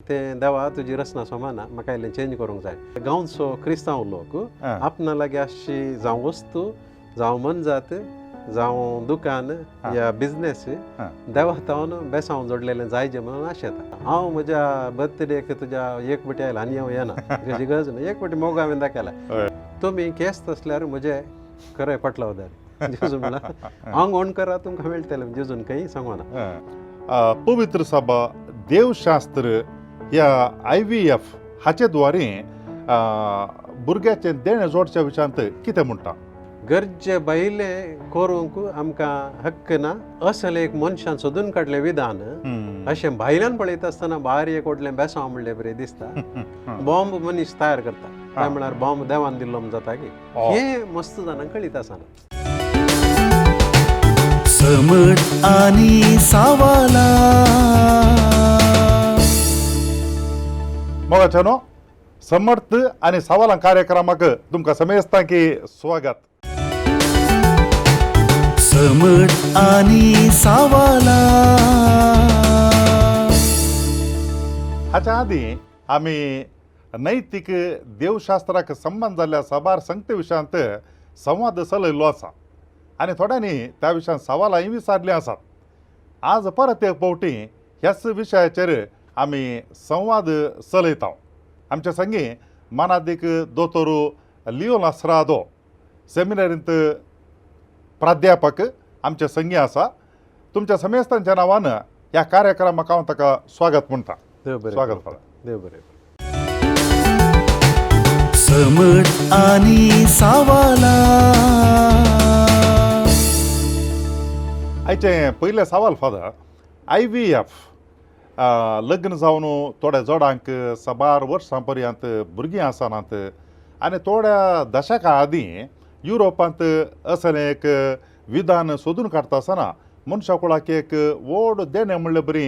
तें देवा तुजी रचना सोमाना, म्हाका इल्लें चेंज करूंक जाय. गांवचो क्रिस्तांव लोक आपणा लागीं आसची जावं वस्तू, जावं मनजात, जावं दुकान या बिजनेस देवा तावन बेसांव जोडलेलें जायजे म्हणून आशेता. हांव म्हज्या बर्थडेक तुज्या एक पटी आयला आनी हांव येना तुजी गरज ना. एक पटी मोग हांवें दाखयला. तुमी केस्त आसल्यार म्हजे खरें पटलावदार जेजू म्हणला आंगवण करा तुमकां मेळटलें, जेजून खंय सांगना. पवित्र सभा देवशास्त्र ह्या IVF हाचे द्वारे भुरग्याचें देणें जोडच्या विशयांत कितें म्हणटा? गरजे भायले करूंक आमकां हक्क ना. असल एक मनशान सोदून काडलें विधान अशें भायल्यान पळयता आसतना भायर एक व्हडलें बेसांव म्हणलें बरें दिसता. बॉम्ब मनीस तयार करता, काय म्हळ्यार बॉम्ब देवान दिल्लो म्हूण जाता की हें मस्त जाणांक कळीत आसना. समट आनी सावाला. मोगाच्यानो, समर्थ आनी सवालां कार्यक्रमाक तुमकां समेस्तां की स्वागत. समट आनी सावाला. हाच्या आदीं आमी नैतीक देवशास्त्राक संबंद जाल्ल्या साबार संगते विशयांत संवाद चलयल्लो आसा आनी थोड्यांनी त्या विशयांत सवालांय विचारलीं आसात. आज परत एक फावटी ह्याच विशयाचेर आमी संवाद चलयता. आमच्या संगी मानादीक दोतोर लिओ लास्रादो, सेमिनारींत प्राध्यापक आमच्या संगी आसा. तुमच्या समेस्तांच्या नांवान ह्या कार्यक्रमाक हांव ताका स्वागत म्हणटा. देव बरें स्वागत. करूं. देव बरें. समट आनी सावाला. आयचें पयलें सवाल फादर, IVF लग्न जावन थोड्या जोडांक साबार वर्सां पर्यंत भुरगीं आसनात आनी थोड्या दशकां आदीं युरोपांत असलें एक विधान सोदून काडटा आसतना मनशा कुळाक एक व्हड देणें म्हणले बरी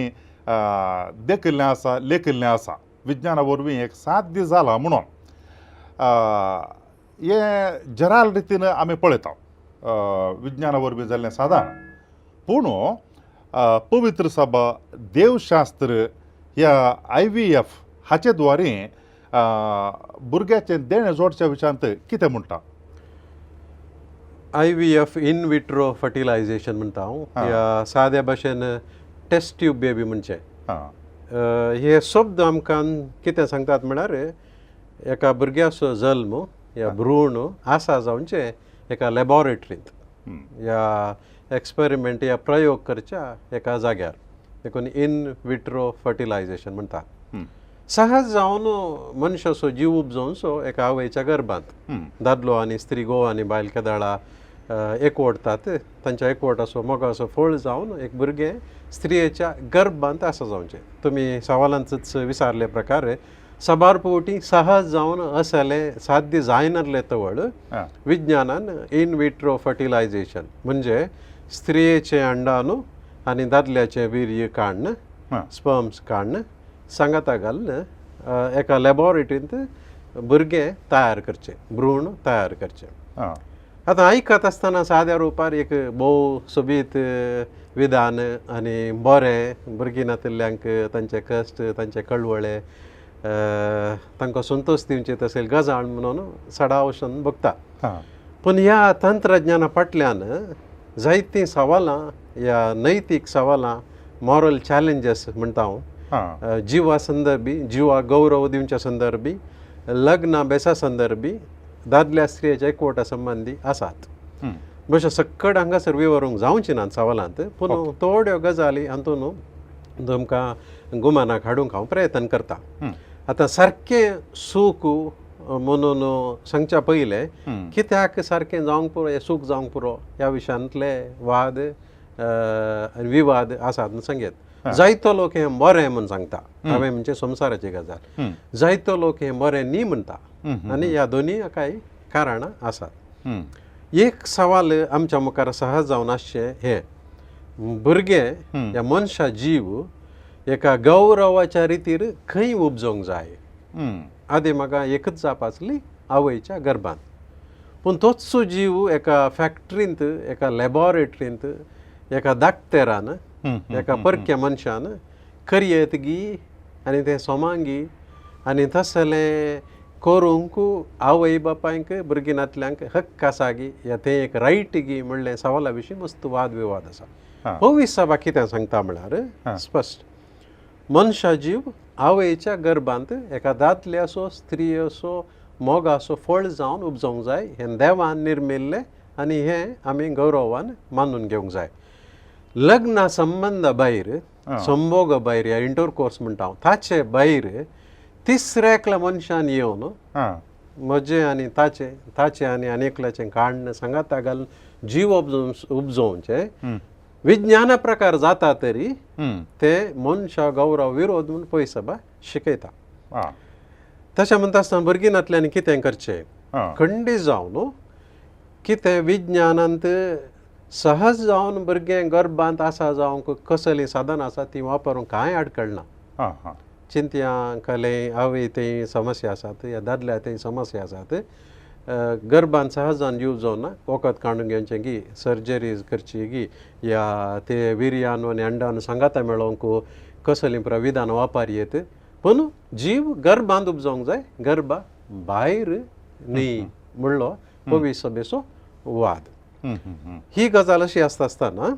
देखिल्लें आसा, लेखिल्लें आसा, विज्ञाना वरवीं एक साध्य जालां म्हणून. हें जराल रितीन आमी पळयता विज्ञाना वरवीं जाल्लें सादारण. पूण पवित्र सभा देवशास्त्र ह्या IVF हाचे द्वारे भुरग्याचें देणें जोडच्या विशयांत कितें म्हणटा? IVF, in vitro fertilisation म्हणटा हांव, या साद्या भाशेन टेस्ट ट्यूब बेबी म्हणचें. हे शब्द आमकां कितें सांगतात म्हळ्यार एका भुरग्याचो जल्म या भ्रूण आसा जावचें एका लॅबोरेटरींत या एक्सपेरिमेंट या प्रयोग करच्या एका जाग्यार, देखून इन विट्रो फर्टिलायझेशन म्हणटात. सहज जावन मनशाचो जीव उपजोवचो एका आवयच्या गर्भांत. दादलो आनी स्त्री, घोव आनी बायल केदाळा एकवटतात, तांच्या एकवटाचो मोगाचो फळ जावन एक भुरगें स्त्रियेच्या गर्भांत आसा जावचें. तुमी सवालांतच विचारले प्रकारे साबार फावटी सहज जावन असलें साध्य जायनासलें तवळ विज्ञानान इन विट्रो फर्टिलायझेशन म्हणजे स्त्रियेचें अंडाणू आनी दादल्याचें वीर्य काडून, स्पर्म्स काडून सांगाता घालून एका लॅबोरेटरींत भुरगें तयार करचें, भ्रूण तयार करचें. आतां आयकत आसतना साद्या रुपार एक भोव सोबीत विधान आनी बरें, भुरगीं नातिल्ल्यांक तांचे कश्ट, तांचे कळवळे, तांकां संतोश दिवचे तशें गजाल म्हणून सडावशन बघता. पूण ह्या तंत्रज्ञाना फाटल्यान जायतीं सवालां या नैतीक सवालां, मॉरल चॅलेंजीस म्हणटा हांव, जिवा संदर्भी, जिवा गौरव दिवच्या संदर्भी, लग्न बेसा संदर्भी, दादल्या स्त्रियेच्या एकवटा संबंदी आसात. बशें सक्कड हांगासर विवरूंक जावची ना सवालांत, पूण थोड्यो गजाली हातून तुमकां गुमानाक हाडूंक हांव प्रयत्न करता. आतां सारकें सूख म्हणून सांगच्या पयलें कित्याक सारकें जावंक पुरो, हें सूख जावंक पुरो ह्या विशयांतले वाद आनी विवाद आसात म्हूण सांगेत. जायतो लोक हें बरें म्हूण सांगता, हांवें म्हणजे संवसाराची गजाल, जायतो लोक हें बरें न्ही म्हणटा आनी ह्या दोनूय कांय कारणां आसात. एक सवाल आमच्या मुखार सहज जावन आसचें हें, भुरगें ह्या मनशा जीव एका गौरवाच्या रितीर खंय उपजोवंक जाय? आदी म्हाका एकच जाप आसली, आवयच्या गर्भांत. पूण तोच जीव एका फॅक्टरींत, एका लॅबोरेटरींत, एका दाक्तेरान, एका परक्या मनशान करयेत गी आनी तें सोमांगी आनी तसलें करूंक आवय बापायक भुरगीं नातल्यांक हक्क आसा गी या तें एक रायट गी म्हणलें सवाला विशीं मस्त वाद विवाद आसा. पवित्र सभा कितें सांगता म्हळ्यार स्पश्ट मनशा जीव आवयच्या गर्भांत एका दादल्याचो स्त्रियेचो मोगाचो फळ जावन उपजोवंक जाय. हें देवान निर्मिल्लें आनी हें आमी गौरवान मानून घेवंक जाय. लग्ना संबंदा भायर, संभोगा भायर या इंटरकोर्स म्हणटा हांव, ताचे भायर तिसऱ्या एकल्या मनशान येवन म्हजें आनी ताचें, ताचें आनी आनी एकल्याचें काण्ण सांगाता घालून जीव उपजोवचें विज्ञाना प्रकार जाता तरी ते मनशा गौरव विरोध म्हूण पयस सभा शिकयता. तशें म्हणटा आसतना भुरगीं नातल्यांनी कितें करचें, खंडीत जावन कितें विज्ञानांत सहज जावन भुरगें गर्भांत आसा जावंक कसलीं साधनां आसा तीं वापरूंक कांय आडखळ ना. चिंतया कले आवय थंय समस्या आसात या दादल्या थंय समस्या आसात, गर्भांत सहज जावन जीव जावन ना वखद काडून घेवचें गी, सर्जरीज करची गी या ते विर्यान आनी अंडान सांगाता मेळोवंक कसलीं प्रविधान वापर येत, पूण जीव गर्भांत उपजोवंक जाय, गर्भा भायर न्ही म्हणलो पवित्र सभेचो वाद. ही गजाल अशी आसता आसतना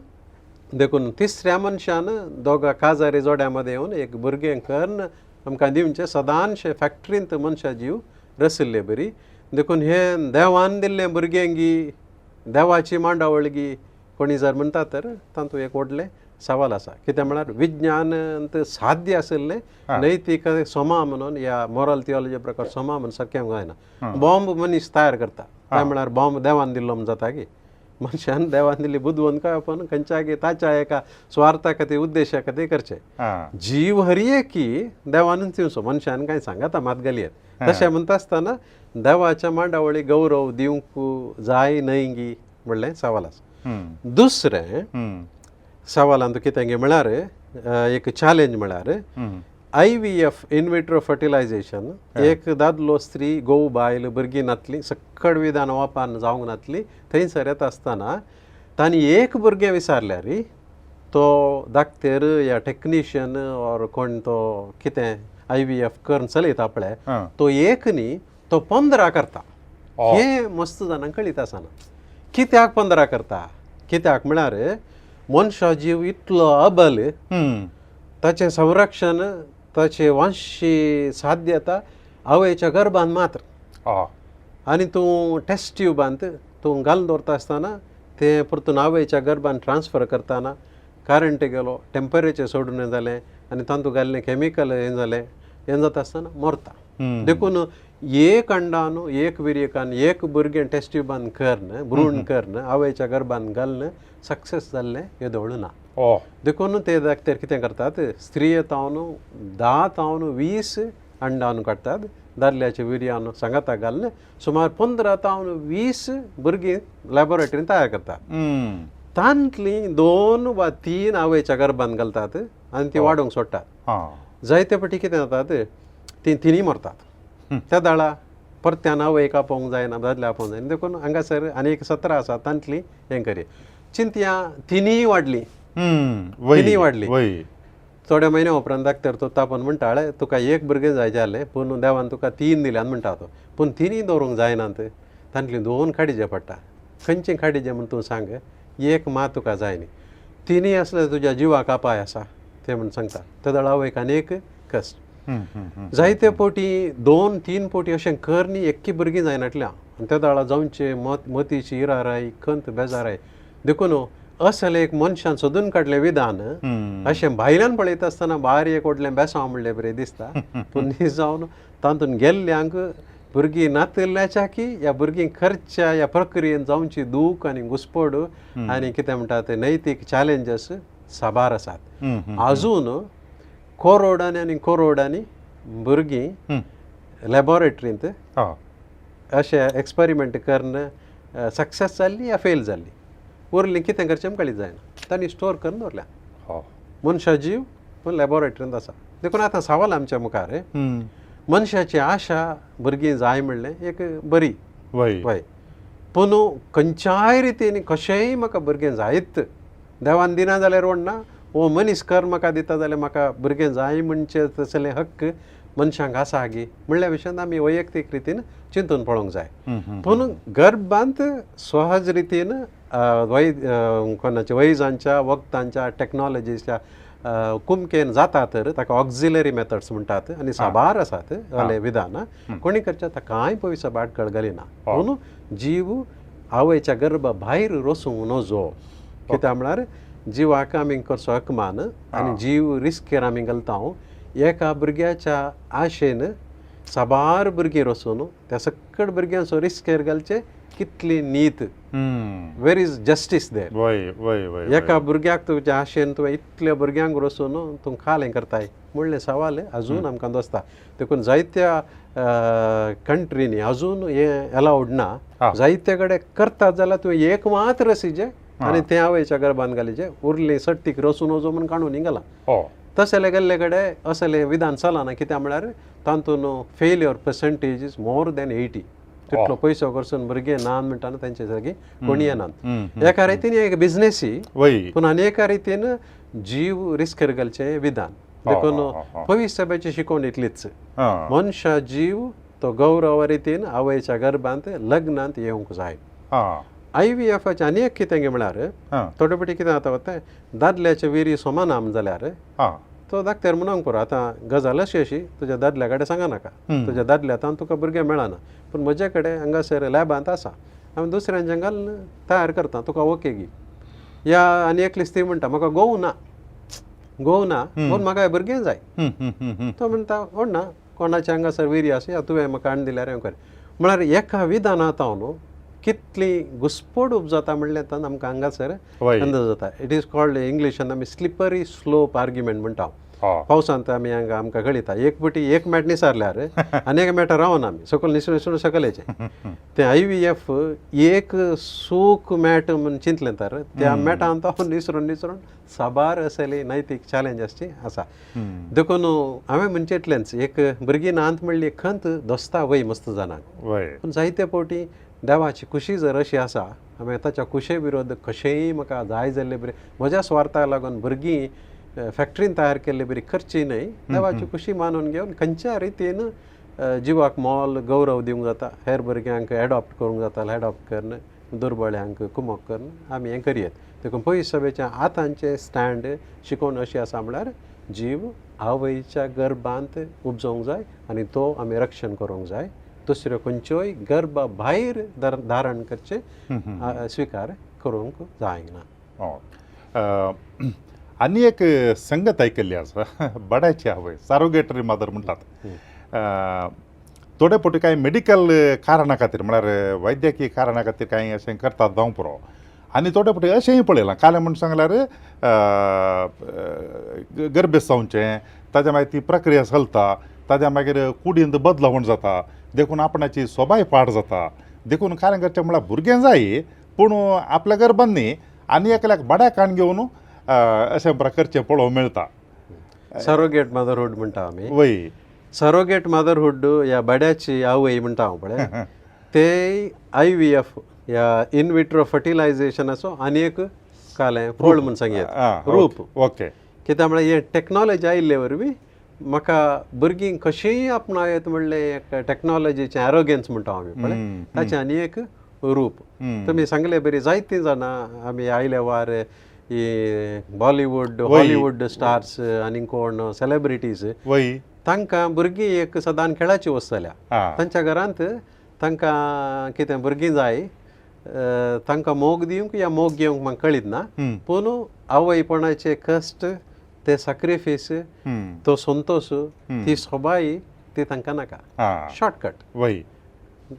देखून तिसऱ्या मनशान दोगा काजारी जोड्या मदें येवन एक भुरगें करून आमकां दिवचें सदांशें फॅक्ट्रींत मनशा जीव रसिल्ले बरी. देखून हें देवान दिल्लें भुरगें गी, देवाची मांडावळ गी कोणी जर म्हणटा तर तातूंत एक व्हडलें सवाल आसा. कितें म्हळ्यार विज्ञानांत साध्य आशिल्लें नैतीक सोमा म्हणून या मोरल थियोलॉजी प्रकार सोमा म्हणून सारकें जायना. बॉम्ब मनीस तयार करता, काय म्हळ्यार बॉम्ब देवान दिल्लो म्हूण जाता की मनशान देवान दिल्ली बुदवंतकाय पण खंयच्या ताच्या एका स्वार्था खातीर उद्देशा खातीर करचें. जीव हरये की देवानूच दिवचो, मनशान कांय सांगाता मात घालयेत. तशें म्हणटा आसतना देवाच्या मांडावळी गौरव दिवंक जाय न्हय गी म्हणलें सवाल आसा. दुसरें सवालांत कितें गी म्हळ्यार एक चॅलेंज म्हळ्यार IVF in vitro fertilisation. एक दादलो स्त्री घोव बायल भुरगीं नातली सक्कड विधान वापान जावंक नातली थंयसर येता आसतना तांणी एक भुरगें विचारल्यार तो डाक्टर या टेक्निशियन ऑर कोण तो कितें IVF करून चलयता पळय तो एक न्ही तो 15 करता. हें मस्त जाणांक कळीत आसना कित्याक 15 करता. कित्याक म्हळ्यार मनशा जीव इतलो अबल, ताचें संरक्षण ताचे वंशी साध्यता आवयच्या गर्भान मात्र. आनी तूं टेस्ट ट्यूबांत तूं घालून दवरता आसतना तें परतून आवयच्या गर्भान ट्रान्सफर करतना करंट गेलो, टेम्परेचर सोडून हें जालें आनी तातूंत घाल्लें केमिकल हें जालें, हें जाता आसतना मरता. देखून एक अंडान एक विर्यकान एक भुरगें टेस्ट ट्यूबान करून भ्रूण करून आवयच्या गर्भान घालून सक्सेस जाल्लें येदोळ ना. देखून ते डाक्टर कितें करतात, स्त्रिये तावन 10 तावन 20 अंडान काडटात, दादल्याचे विर्यान सांगाता घालून सुमार 15 तावन 20 भुरगीं लॅबोरेटरीन तयार करतात. तांतलीं 2 वा 3 आवयच्या गर्भान घालतात आनी ती वाडोवंक सोडटात. जायते पटी कितें जातात तीं तिनूय मरतात. त्या दाळा परत्यान आवयक आपोवंक जायना, दादल्या आपोवंक जायना. देखून हांगासर आनी एक 17 आसा तांतली हें करी चिंतया तिनूय वाडली, तिनूय वाडली. थोड्या म्हयन्या उपरांत डाक्टर तो तापोवन म्हणटा तुका एक भुरगें जाय जालें पूण देवान तुका 3 दिल्यान म्हणटा तो, पूण 3 दवरूंक जायनात, तांतलीं 2 काडीचे पडटा. खंयचें काडीचें म्हूण तूं सांग, एक मात तुका जाय न्ही, 3 आसल्यार तुज्या जिवाक अपाय आसा तें म्हूण सांगता. ते दळ आवयक आनी एक कश्ट. जायते पोटी 2-3 पोटी अशें कर न्ही एक्की भुरगीं जायनातल्या आनी त्या दळा जावचे मतीची इराराय खंत बेजाराय. देखून असलें एक मनशान सोदून काडलें विधान अशें भायल्यान पळयता आसतना भायर एक व्हडलें बेसांव म्हणलें बरें दिसता, पूण न्ही जावन तातूंत गेल्ल्यांक भुरगीं नातिल्ल्याच्या की ह्या भुरगीं खर्च्या ह्या प्रक्रियेन जावची दूख आनी घुस्पड आनी कितें म्हणटा ते नैतीक चॅलेंजीस साबार आसात. आजून करोडांनी आनी करोडांनी भुरगीं लॅबोरेटरींत अशें एक्सपेरिमेंट करून सक्सेस जाल्ली या फेल जाल्ली उरली कितें करचें कळीत जायना, तांणी स्टोर करून दवरल्या. मनशा जीव पूण लॅबोरेटरींत आसा. देखून आतां सवाल आमच्या मुखार मनशाची आशा भुरगीं जाय म्हणलें एक बरी वय, पूण खंयच्याय रितीन कशेंय म्हाका भुरगें जायत देवान दिना जाल्यार व्हडना, हो मनीस कर म्हाका दिता जाल्यार म्हाका भुरगें जाय म्हणचे तसले हक्क मनशांक आसा गी म्हणल्या विशयांत आमी वैयक्तीक रितीन चिंतून पळोवंक जाय. पूण गर्भांत सहज रितीन कोणाच्या वैजांच्या वखदांच्या टॅक्नॉलॉजीच्या कुमकेन जाता तर ताका ऑक्झिलरी मेथड्स म्हणटात आनी साबार आसात जाले विधानां कोणी करचें ताका कांय पयसो बाटकळ घालिना. पूण जीव आवयच्या गर्भा भायर रोसूंक नजो, कित्याक म्हळ्यार जिवाक आमी करचो हकमान आनी जीव रिस्केर आमी घालता. एका भुरग्याच्या आशेन साबार भुरगीं रोसून त्या सकट भुरग्यांचो रिस्केर घालचें कितली नीत, वेर is justice there. एका भुरग्याक तुज्या आशेन तुवें इतल्या भुरग्यांक रोसून तूं खालें करताय म्हणलें सवाल अजून आमकां दोसता. देखून जायत्या कंट्रीनी अजून हें एलावड ना. जायते कडेन करतात जाल्यार तुवें एक मात रसीचें आनी तें आवयच्या गर्भान घालीचें, उरलें सट्टीक रसून वचो म्हूण काडून घालां. तसले गेल्ले कडेन असलें विधान चलना, कित्याक म्हळ्यार तातूंत failure percentage is more than 80. तितलो पयसो करसून भुरगें ना म्हणटा तेंचे लागीं कोणी येनात. एका रितीन एक बिजनेसी, पूण आनी एका रितीन जीव रिस्केर घालचें विधान. देखून पवित्र सभेची शिकवण इतलीच, मनशा जीव तो गौरव रितीन आवयच्या गर्भांत लग्नांत येवंक जाय. I V एफाचें आनी एक कितें म्हळ्यार थोडे फावटी कितें जाता तें दादल्याचे विरी सोमाना जाल्यार तो दाखतर म्हणूंक पुरो आतां गजाल अशी अशी तुज्या दादल्या कडेन सांगा नाका, तुज्या दादल्या आतां तुका भुरगें मेळना, पूण म्हजे कडेन हांगासर लॅबांत आसा, हांव दुसऱ्यांच्या घालून तयार करता, तुका ओके गी. या आनी एकलीच ती म्हणटा म्हाका गोव ना, गोव ना पूण म्हाका भुरगें जाय. तो म्हणटा व्हड ना कोणाच्या हांगासर विरी आसा या तुवें म्हाका हाडून दिल्यार हांव कर. म्हळ्यार एका विधानांत हांव न्हू कितली घुस्पड उपजाता म्हणलें तातूंत आमकां हांगासर अंदाज जाता. It is called इंग्लिशान आमी स्लिपरी स्लोप आर्ग्युमेंट म्हणटा. पावसांत आमी हांगा आमकां कळयता एक पटी एक मॅट निसारल्यार आनी एक मॅट रावना आमी सकयल निसरून निसरून सकयल येचें. तें I V F एक सूख मॅट म्हूण चिंतलें तर त्या मॅटान तो निसरून निसरून साबार असली नैतीक चॅलेंज आसची आसा. देखून हांवें म्हणचें इतलेंच, एक भुरगीं नात म्हणली खंत दोस्ता वय मस्त जाणांक, पूण जायते फावटी देवाची खुशी जर अशी आसा हांवें ताच्या खुशे विरोध कशेंय म्हाका जाय जाल्ले बरी म्हज्या स्वार्थाक लागून भुरगीं फॅक्टरीन तयार केल्ले बरी करची न्हय, देवाची खुशी मानून घेवन खंयच्या रितीन जिवाक मोल गौरव दिवंक जाता, हेर भुरग्यांक एडॉप्ट करूंक जाता, एडॉप्ट करून दुर्बळ्यांक कुमक करून आमी हें करयेत. देखून पयस सभेच्या आतांचें स्टँड शिकोवन अशी आसा म्हळ्यार जीव आवयच्या गर्भांत उपजोवंक जाय आनी तो आमी रक्षण करूंक जाय, दुसऱ्यो खंयच्योय गर्भा भायर धारण करचें स्विकार करूंक जायना. आनी एक संगत आयकल्ली आसा, बडायची आवय, सारोगेटरी मदर म्हणटात. थोडे फावटी कांय मेडिकल कारणा खातीर म्हळ्यार वैद्यकीय कारणा खातीर कांय अशें करतात जावंक पुरो. आनी थोडे फावटी अशेंय पळयलां, कालें म्हूण सांगल्यार गर्भेस्त जावचें, ताज्या मागीर ती प्रक्रिया चलता, ताज्या मागीर कुडींत बदलावण जाता, देखून आपणाची सोबाय पाड जाता. देखून कारण करचें म्हळ्यार भुरगें जाय पूण आपल्या गर्भान न्ही आनी एकल्याक बड्या काण घेवन अशें प्रकारचें पळोवंक मेळटा. सरोगेट मदरहूड म्हणटा आमी. वय सरोगेट मदरहूड ह्या बड्याची आवय म्हणटा हांव पळय, ते I V F ह्या इन विट्रो फर्टिलायझेशनाचो आनी एक कालें फळ म्हूण सांगयेत, रूप. ओके, कित्याक म्हळ्यार हें टॅक्नॉलॉजी आयिल्ले वरवीं म्हाका भुरगीं कशींय आपणायत म्हणलें एक टॅक्नॉलॉजीचें एरोगेन्स म्हणटा आमी पळय, ताचें आनी एक रूप. तुमी सांगले बरी जायतीं जाणां आमी आयले वार ही बॉलिवूड हॉलिवूड स्टार्स आनी कोण सेलेब्रिटीज तांकां भुरगीं एक सदां खेळाची वस्त जाल्या. तांच्या घरांत तांकां कितें भुरगीं जाय, तांकां मोग दिवंक या मोग घेवंक म्हाका कळीत ना, पूण आवयपणाचे कश्ट, ते सॅक्रिफीस, तो संतोश, ती सोबाय ती तांकां नाका, शॉर्टकट. वय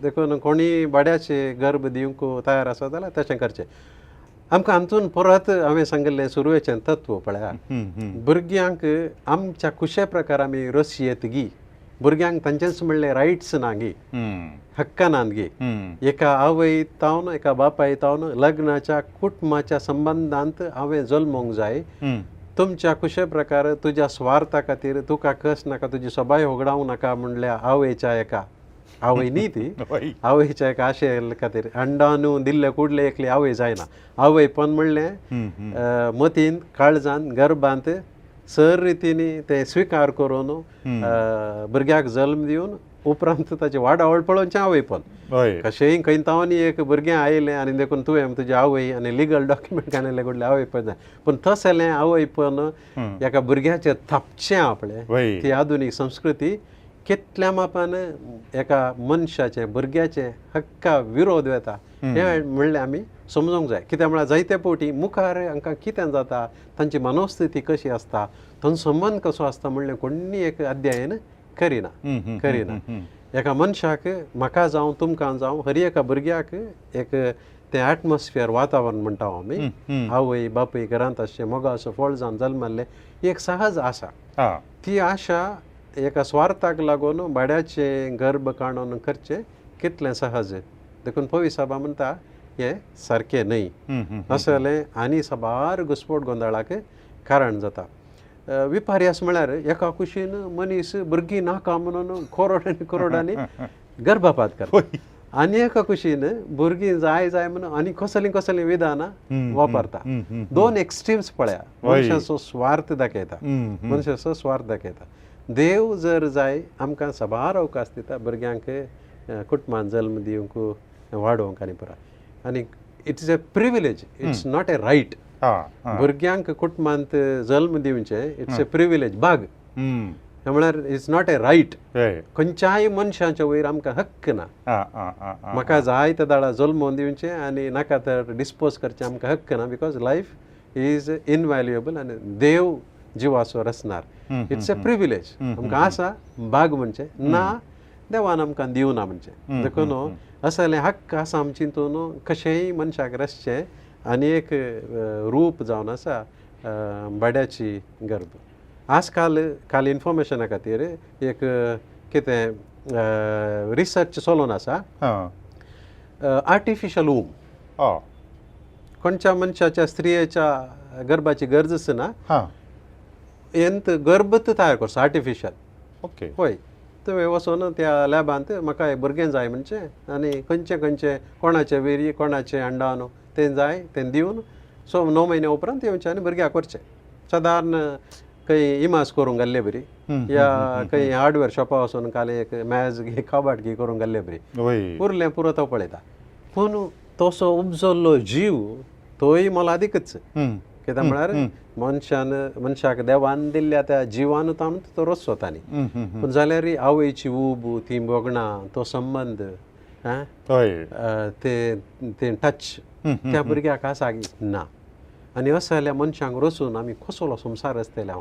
देखून कोणी बाड्याचे गर्भ दिवंक तयार आसा जाल्यार तशें करचें. आमकां हातून परत हांवें सांगिल्लें सुरवेचें तत्व पळया, भुरग्यांक आमच्या कुशे प्रकार आमी रसयेत गी, भुरग्यांक तांचेच म्हणलें रायट्स ना गी, हक्क नात गी. एका आवय तावन एका बापाय तावन लग्नाच्या कुटुंबाच्या संबंदांत हांवें जल्मूंक जाय. तुमच्या कुशे प्रकार तुज्या स्वार्था खातीर तुका कस नाका, तुजी सोबाय होगडावंक नाका म्हणल्या आवयच्या एका आवय न्ही ती. आवयच्या एका आशे खातीर अंडानू दिल्ले कुडले एकली आवय जायना. आवयपण म्हणलें मतीन, काळजान, गर्भांत सर रितीनी तें स्विकार करून भुरग्याक जल्म दिवन उपरांत ताची वाडावळ पळोवचें आवयपण. कशेंय खंय तावनी एक भुरगें आयलें आनी देखून तुवें तुजी आवय आनी लिगल डॉक्युमेंट काडलें कुडलें आवयपण जाय. पूण तसलें आवयपण एका भुरग्याचेर थापचें आपलें, ती आधुनीक संस्कृती कितल्या मापान एका मनशाचें भुरग्याचें हक्का विरोध वता हें म्हणलें आमी समजूंक जाय. कित्याक म्हळ्यार जायते फावटी मुखार हांकां कितें जाता, तांची मनोस्थिती कशी आसता, तांचो संबंद कसो आसता म्हणलें कोणी एक अध्ययन करिना करिना. एका मनशाक, म्हाका जावं तुमकां जावं, हर एका भुरग्याक एक तें एटमॉस्फियर वातावरण म्हणटा आमी, आवय बापूय घरांत आसचें मोगाचो फळ जावन जल्मल्लें एक सहज आशा. ती आशा एका स्वार्थाक लागून भाड्याचें गर्भ काडून करचें कितलें सहज. देखून पवी साबा म्हणटा हें सारकें न्हय. असलें आनी साबार घुस्पोट गोंदळाक कारण जाता. विपार्यास म्हळ्यार एका कुशीन मनीस भुरगीं नाका म्हणून करोडांनी करोडांनी गर्भपात करता, आनी एका कुशीन भुरगीं जाय जाय म्हणून आनी कसलीं कसलीं विधानां वापरता. दोन एक्स्ट्रीम्स पळया, मनशाचो स्वार्थ दाखयता, मनशाचो स्वार्थ दाखयता. देव जर जाय आमकां साबार अवकाश दिता भुरग्यांक कुटुंबान जल्म दिवंक, वाडोवंक आनी पुराय. आनी it is a privilege, it's not a right. भुरग्यांक कुटुंबांत जल्म दिवचें it's a privilege, भाग म्हळ्यार it's not a right. खंयच्याय मनशाच्या वयर आमकां हक्क ना. म्हाका जाय त्या दाडा जल्मोवन दिवचें आनी नाका तर डिस्पोज करचें आमकां हक्क ना, because life is इनव्हॅल्युएबल आनी देव जिवाचो रचणार. It's a privilege, आमकां आसा भाग म्हणचें ना, देवान आमकां दिवना म्हणचें. देखून असलें हक्क आसा आमचे हितून कशेंय मनशाक रचचें आनी एक रूप जावन आसा भाड्याची गर्भ. आज काल काल इन्फॉर्मेशना खातीर एक कितें रिसर्च चलोवन आसा, आर्टिफिशल वूम. खंयच्या मनशाच्या स्त्रियेच्या गर्भाची गरजच ना, हेंत गर्भ तयार करचो आर्टिफिशल. हय, तुवें वचून त्या लॅबांत म्हाका एक भुरगें जाय म्हणचें आनी खंयचे खंयचे कोणाचे वेरी कोणाचे अंडान तें जाय तें दिवन सो 9 म्हयन्या उपरांत येवचें आनी भुरग्याक करचें. सादारण खंय इमाज करूंक घाल्ले बरी, या खंय हार्डवेअर शॉपा वचून काल एक मॅज घे कबाट घे करूंक घाल्ले बरी, उरलें पुरो तो पळयता. पूण तसो उपजल्लो जीव तोय मोलादीकच. कित्याक म्हळ्यार मनशान मनशाक देवान दिल्ल्या त्या जिवान ताणून तो रचो तांणी. पूण जाल्यार आवयची ऊब, ती भोगणां, तो संबंद, ते ते टच त्या भुरग्याक आसा ना. आनी असल्या मनशांक रचून आमी कसलो संवसार रचतले हांव.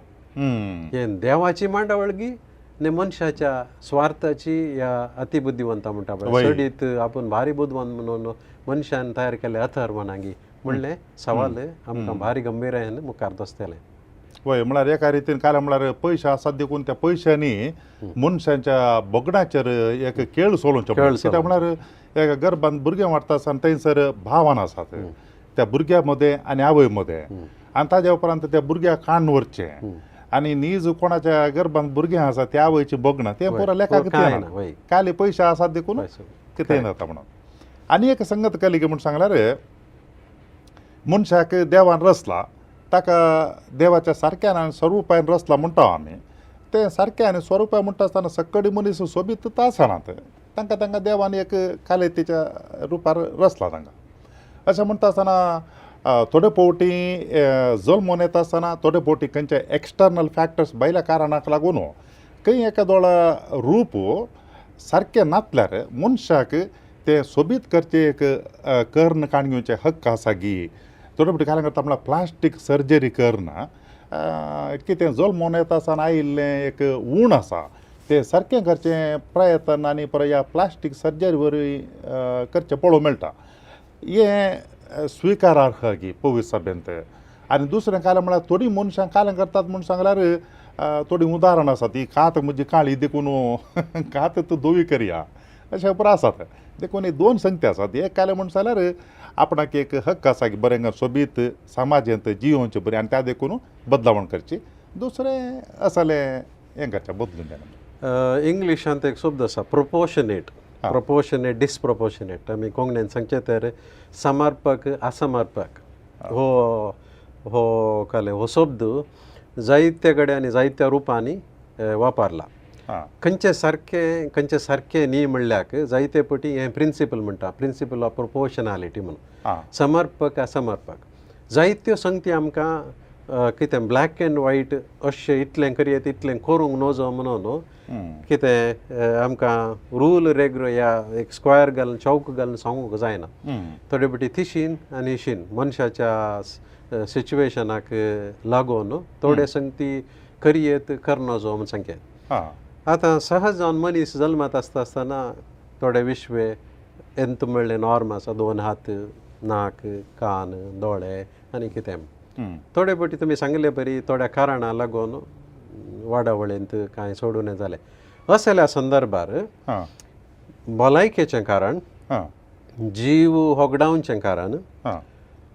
हें देवाची मांडावळगी आनी मनशाच्या स्वार्थाची ह्या अतिबुद्धिवंता म्हणटा पळय, चडीत आपूण भारी बुदवंत म्हणून मनशान तयार केल्ले अथर्वणांगी म्हणलें सवाल आमकां भारी गंभीरायेन मुखार दसतलें. वय, म्हळ्यार एका रितीन काल म्हळ्यार पयशे आसात देखून त्या पयशांनी मनशांच्या भोगणाचेर एक खेळ चलोवचो. कित्याक म्हळ्यार एका गर्भान भुरगें वाडटा आसतना थंयसर भावान आसात त्या भुरग्या मदें आनी आवय मदें, आनी ताज्या उपरांत त्या भुरग्याक काण व्हरचें आनी नीज कोणाच्या गर्भान भुरगें आसा त्या आवयची भोगणां तें पुरो लेखाक येना. काली पयशे आसात देखून कितें जाता म्हणून. आनी एक संगत केली म्हूण सांगल्यार मनशाक देवान रचला, ताका देवाच्या सारक्यान आनी स्वरुपान रचला म्हणटा आमी. तें सारकें आनी स्वरुपान म्हणटा आसतना सकडी मनीस सोबीत आसनात, तांकां तांकां देवान एक कालेतीच्या रुपार रचला तांकां. अशें म्हणटा आसतना थोडे फावटी जल्मून येता आसतना थोडे फावटी खंयचे एक्सटर्नल फॅक्टर्स भायल्या कारणाक लागून खंय एकादोळा रूप सारकें नासल्यार मनशाक तें सोबीत करचें एक कर्ण काडून घेवचें हक्क आसा गी. थोडे फावटी कारण करता म्हळ्यार प्लास्टीक सर्जरी करना कितें जल्मून येता आसतना आयिल्लें एक ऊण आसा तें सारकें करचें प्रयत्न आनी परत ह्या प्लास्टीक सर्जरी वरवीं करचें पळोवंक मेळटा. हें स्विकारार्ह गी पवित्र सभेंत. आनी दुसरें काल म्हळ्यार थोडीं मनशां काल्यां करतात म्हूण सांगल्यार थोडीं उदाहरणां आसात, ही कात म्हजी काळी देखून कात तूं धवी करया अशें पुरो आसात. देखून ही दोन संगती आसात. एक कालें म्हूण जाल्यार आपणाक एक हक्क आसा की बरें सोबीत समाजांत जियोवचें बरें आनी त्या देखून बदलावण करची. दुसरें असलें हें करचें बदलून देणें. इंग्लिशांत एक शब्द आसा प्रोपोर्शनेट, प्रोपोर्शनेट डिसप्रोपोर्शनेट. आमी कोंकणीन सांगचें तर समर्पक असमर्पक हो हो काले हो शब्द जायते कडेन आनी जायत्या रुपांनी वापरला. खंयचे सारकें खंयचे सारकें न्ही म्हणल्याक जायते पटी हें प्रिंसिपल म्हणटा, प्रिंसिपल ऑफ प्रोपोर्शनालिटी म्हणून, समर्पक असमर्पक. जायत्यो संगती आमकां कितें ब्लॅक एंड व्हायट अशें इतलें करयेत इतलें करूंक नजो म्हणून कितें आमकां रूल रेग्रो या एक स्क्वेअर घालून चौक घालून सांगूंक जायना. थोडे पटी तिशीन आनी शीन मनशाच्या सिच्युएशनाक लागून थोडे संगती करयेत करनजो म्हूण सांगेत. आतां सहज जावन मनीस जल्मात आसता आसतना थोडे विश्वे एंत म्हणलें नॉर्म आसा, दोन हात, नाक, कान, दोळे आनी कितें. थोडे पटी तुमी सांगिल्ले परी थोड्या कारणां लागून वाडावळींत कांय सोडून जालें. असल्या संदर्भार भलायकेचें कारण, जीव होगडावचें कारण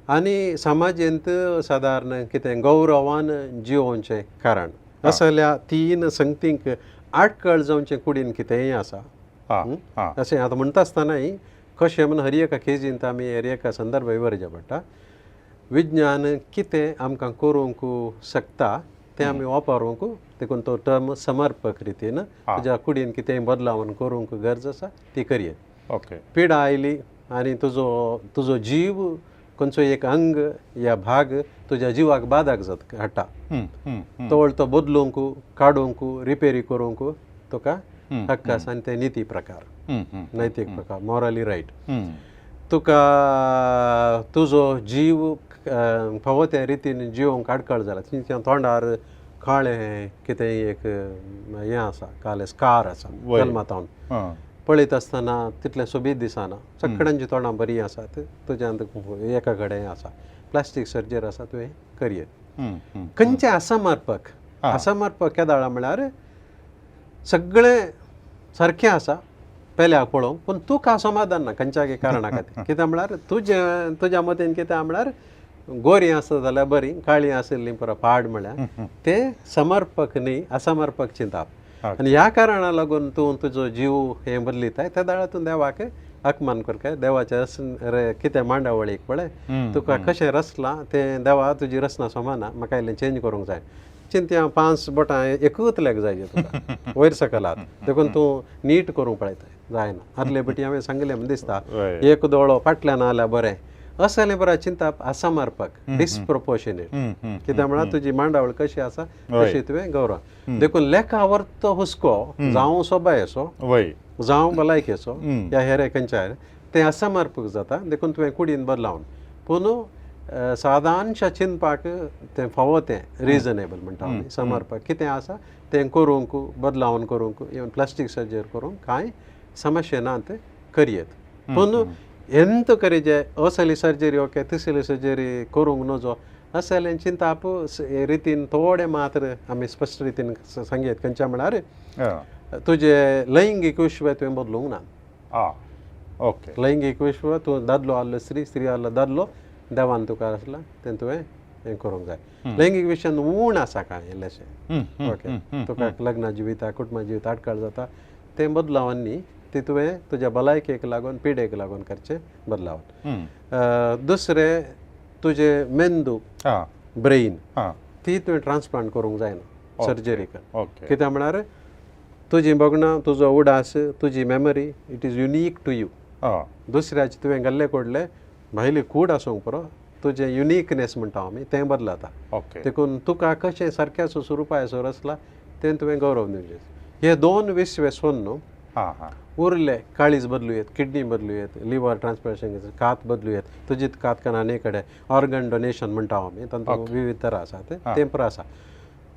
आनी समाजेंत सादारण कितें गौरवान जिवोवचें कारण, असल्या तीन संगतींक आडकळ जावचें कुडीन कितेंय आसा अशें आतां म्हणटा आसतनाय कशें म्हूण हर एका केजींत आमी हर एका संदर्भ विवरचें पडटा. विज्ञान कितें आमकां करूंक शकता तें आमी वापरूंक, देखून तो टर्म समर्पक रितीन तुज्या कुडीन कितेंय बदलावन करूंक गरज आसा ती करयेत. ओके. पिडा आयली आनी तुजो तुजो जीव खंयचो एक अंग या भाग तुज्या जिवाक बादाक जाता हाडटा, तो तो बदलूंक काडूंक रिपेरी करूंक तुका हक्क आसा आनी ते निती प्रकार, नैतीक प्रकार, मॉरली रायट. तुका तुजो जीव फावो त्या रितीन जिवोवंक आडखळ जाला, तुमच्या तोंडार काळें कितेंय एक हें आसा, कालें स्कार आसा जल्मातावन पळयत आसतना तितलें सोबीत दिसना, सगळ्यांची तोंडां बरीं आसात, तुज्यांत एका कडेन आसा, प्लास्टीक सर्जरी आसा तुवें करयेत. खंयचें असमर्पक, असमर्पक केदाळा म्हळ्यार सगळें सारकें आसा पेल्याक पळोवंक, पूण तुका समाधान ना खंयच्या कारणा खातीर. कित्याक म्हळ्यार तुजें तुज्या मतीन कितें म्हळ्यार गोरी आसत जाल्यार बरी, काळी आशिल्ली पुरो पाड म्हळ्यार तें समर्पक न्ही, असमर्पक चिंताप. आनी ह्या कारणा लागून तूं तुजो जीव हें बदलिताय, त्या दाळा तूं देवाक अपमान करकाय, देवाच्या कितें मांडावळीक पळय तुका कशें रचलां तें देवा तुजी रचना सोमाना, म्हाका इल्लें चेंज करूंक जाय. चिंत्या 5 बोटां एकूच लेग जाय तुका वयर सकलात, देखून तूं नीट करूंक पळयताय, जायना. आदले पटी हांवें सांगलें म्हूण दिसता, एक दोळो फाटल्यान आल्यार बरें, असलें बरें चिंताप असमर्पक, डिसप्रोपोर्शनेट. कित्याक म्हळ्यार तुजी मांडावळ कशी आसा तशी तुवें गौरव. देखून लेखावर तो हुस्को जावं सोबायेचो जावं भलायकेचो या हेर खंयच्याय तें असमर्पक जाता, देखून तुवें कुडीन बदलावन. पूण सादारणशा चिंतपाक तें फावो तें रिजनेबल म्हणटा आमी, समर्पक कितें आसा तें करूंक बदलावन करूंक, इवन प्लास्टीक सर्जरी करूंक कांय समस्या ना, तें करयेत. पूण एंत करीजे असली सर्जरी ओके तिसली सर्जरी करूंक नजो असलें चिंताप रितीन थोडें मात्र आमी स्पश्ट रितीन सांगयेत. खंयच्या म्हळ्यार तुजें लैंगीक विश्व तुवें बदलूंक ना. ओके. लैंगीक विश्व तूं दादलो आहलो स्त्री, स्त्री आहलो दादलो, देवान तुका आसला तें तुवें हें करूंक जाय. लैंगीक विशयान ऊण आसा कांय इल्लेशें, ओके, तुका लग्न जिविता कुटुंबा जिवित आडखळ जाता तें बदलावन न्ही, ती तुवें तुज्या भलायकेक लागून पिडेक लागून करचें बदलावन. दुसरें तुजें मेंदू ब्रेन ती तुवें ट्रान्सप्लांट करूंक जायना, सर्जरी कर. कित्याक म्हळ्यार तुजी भोगणां, तुजो उडास, तुजी memory it is unique to you. दुसऱ्याचे तुवें घाल्ले कोडले भायली कूड आसूंक पुरो, तुजें युनिकनेस म्हणटा आमी तें बदलता. देखून तुका कशें सारक्याचो स्वरुपाचो रचला तें तुवें गौरव दिवचें. हे दोन विश्व सोन न्हू उरले, काळीज बदलू येत, किडनी बदलू येत, लिवर ट्रान्सप्लांटेशन, कात बदलू येत, तुजी कात कना आनी कडेन ऑर्गन डोनेशन म्हणटा आमी, तातूंत विविध तरा आसा तें पुरो आसा.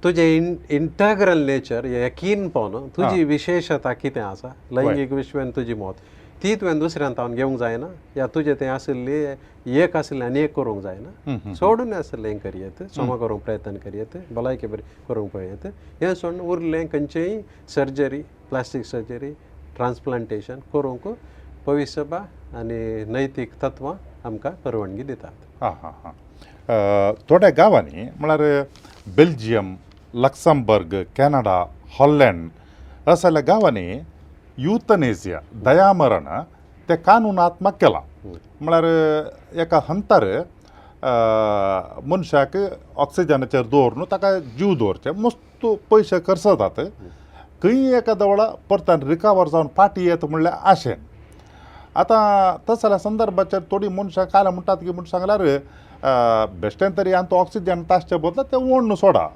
तुजें इंटग्रल नेचर यकीनपण, तुजी विशेशता कितें आसा, लैंगीक विश्वान तुजी मत ती तुवें दुसऱ्यान तावन घेवंक जायना, या तुजें तें आशिल्ली एक आशिल्लें आनी एक करूंक जायना, सोडून आशिल्लें करयेत, सोमा करूंक प्रयत्न करयेत, भलायकी बरी करूंक पळयत, हें सोडून उरलें खंयचेय सर्जरी, प्लास्टीक सर्जरी, ट्रान्सप्लांटेशन करूंक पवित्र सभा आनी नैतीक तत्वां आमकां परवानगी दितात. हां हां हां. थोड्या गांवांनी म्हळ्यार बेल्जियम, लक्समबर्ग, कॅनडा, हॉलँड असल्या गांवांनी युथनेजिया दयामरण तें कानुनात्मक केलां. म्हळ्यार एका हंतार मनशाक ऑक्सिजनाचेर दवरून ताका जीव दवरचें, मस्त पयशे खर्च जातात, खंय एका वेळा परतान रिकवर जावन फाटीं येत म्हणल्यार आशेन. आतां तसल्या संदर्भाचेर थोडीं मनशां काल म्हणटात की म्हूण सांगल्यार बेश्टेन तरी आनी तो ऑक्सिजन तासच्या बदला तें ओडून सोडा.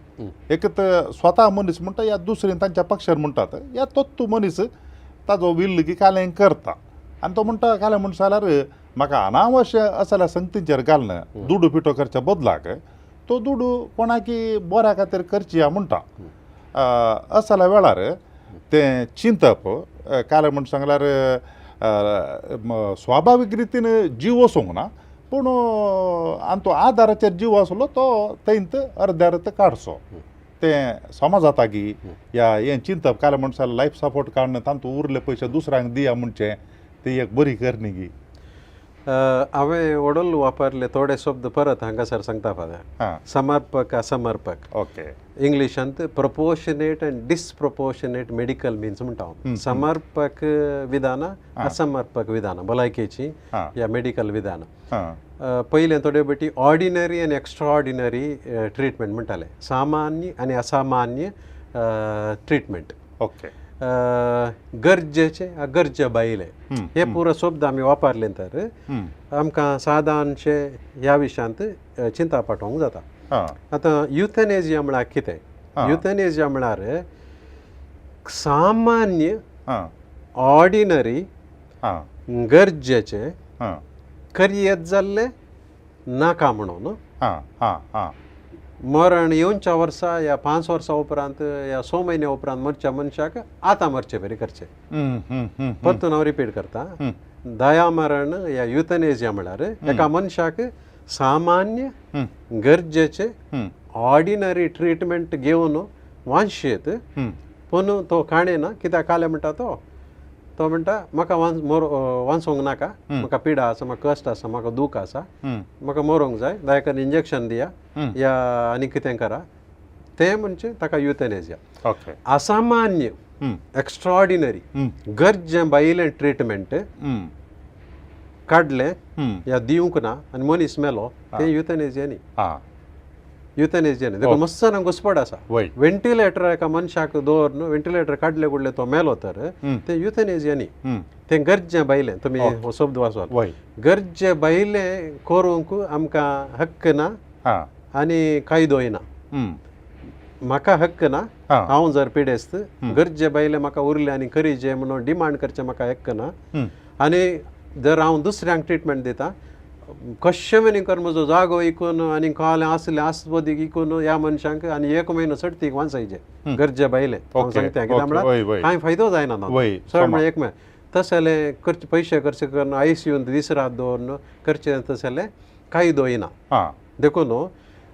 एक तर स्वता मनीस म्हणटा या दुसरी तांच्या पक्षार म्हणटात या तोच मनीस ताजो will की कालें करता आनी तो म्हणटा कालें म्हण जाल्यार म्हाका अनावश्य असल्या संगतींचेर घालना दुडू पिठो करच्या बदलाक तो दुडू कोणाकी बऱ्या खातीर करची या म्हणटा. असल्या वेळार तें चिंतप कालें म्हण सांगल्यार स्वाभावीक रितीन जीव वचूंक ना पूण आनी तो आदाराचेर जीव आसलो तो थंयत अर्द्यार काडचो तें समाज जाता की या हें चिंतप कालें म्हण जाल्यार लायफ सपोर्ट काडून तातूंत उरले पयशे दुसऱ्यांक दिया म्हणचें ती एक बरी करणी गी. हांवें वडोल वापरले थोडे शब्द परत हांगासर सांगता फादर. समर्पक असमर्पक. इंग्लिशांत proportionate and disproportionate medical means म्हणटा हांव. समर्पक विधानां, असमर्पक विधानां भलायकेची या मेडिकल विधानां. पयलें थोडे बेटी ऑर्डिनरी आनी एक्स्ट्राऑर्डिनरी ट्रिटमेंट म्हणटाले, सामान्य आनी असामान्य ट्रिटमेंट. गरजेचे गरजे भायले हे पुरो शब्द आमी वापरले तर आमकां सादारणशे ह्या विशयांत चिंता पाठोवंक जाता. आतां युथनेजिया म्हळ्यार कितें? युथनेजिया म्हळ्यार सामान्य ऑर्डिनरी गरजेचे करयेत जाल्लें नाका म्हणून मरण येवच्या वर्सा या 5 वर्सां उपरांत या 6 म्हयन्या उपरांत मरच्या मनशाक आतां मरचे बरी करचें. परतून हांव रिपीट करता, दया मरण या युथनेजिया म्हळ्यार एका मनशाक सामान्य गरजेचे ऑर्डिनरी ट्रिटमेंट घेवन वांशेत पूण तो काणें ना कित्याक कालें म्हणटा तो तो म्हणटा म्हाका वांचोंक नाका, म्हाका पिडा आसा, म्हाका कश्ट आसा, म्हाका दूख आसा, म्हाका मरोंक जाय, दयाकरून इंजेक्शन दिया या आनी कितें करा, तें म्हणजे ताका युथनेजिया. असामान्य एक्स्ट्राऑर्डिनरी गरजे भायलें ट्रिटमेंट काडलें या दिवंक ना आनी मनीस मेलो तें युथनेजिया न्ही. युथनेजिया न्ही. देखून मस्त जाणांक घुसपड आसा. व्हेंटिलेटर एका मनशाक दवरून व्हेंटिलेटर काडले कुडले तो मेलो तर तें युथनेजिया न्ही, तें गरजे भायलें. तुमी हो शब्द वाचवाल, गरजे भायलें करूंक आमकां हक्क ना आनी कायदोय ना. म्हाका हक्क ना, हांव जर पिडेस्त गरजे भायलें म्हाका उरलें आनी करीजे म्हणून डिमांड करचें म्हाका हक्क ना. आनी जर हांव दुसऱ्यांक ट्रिटमेंट दिता कशें मेरेन कर म्हजो जागो इकून आनी कालें आसलें आस्पदीक इकून ह्या मनशांक आनी 1 म्हयनो चडतीक वांचायचे गरजे भायलें हांव सांगता कित्याक म्हळ्यार कांय फायदो जायना चड म्हळ्यार 1 म्हयनो तशें करचे पयशे खर्च करून आयसीयून दीस रात दवरून करचें तशें कायदोय ना. देखून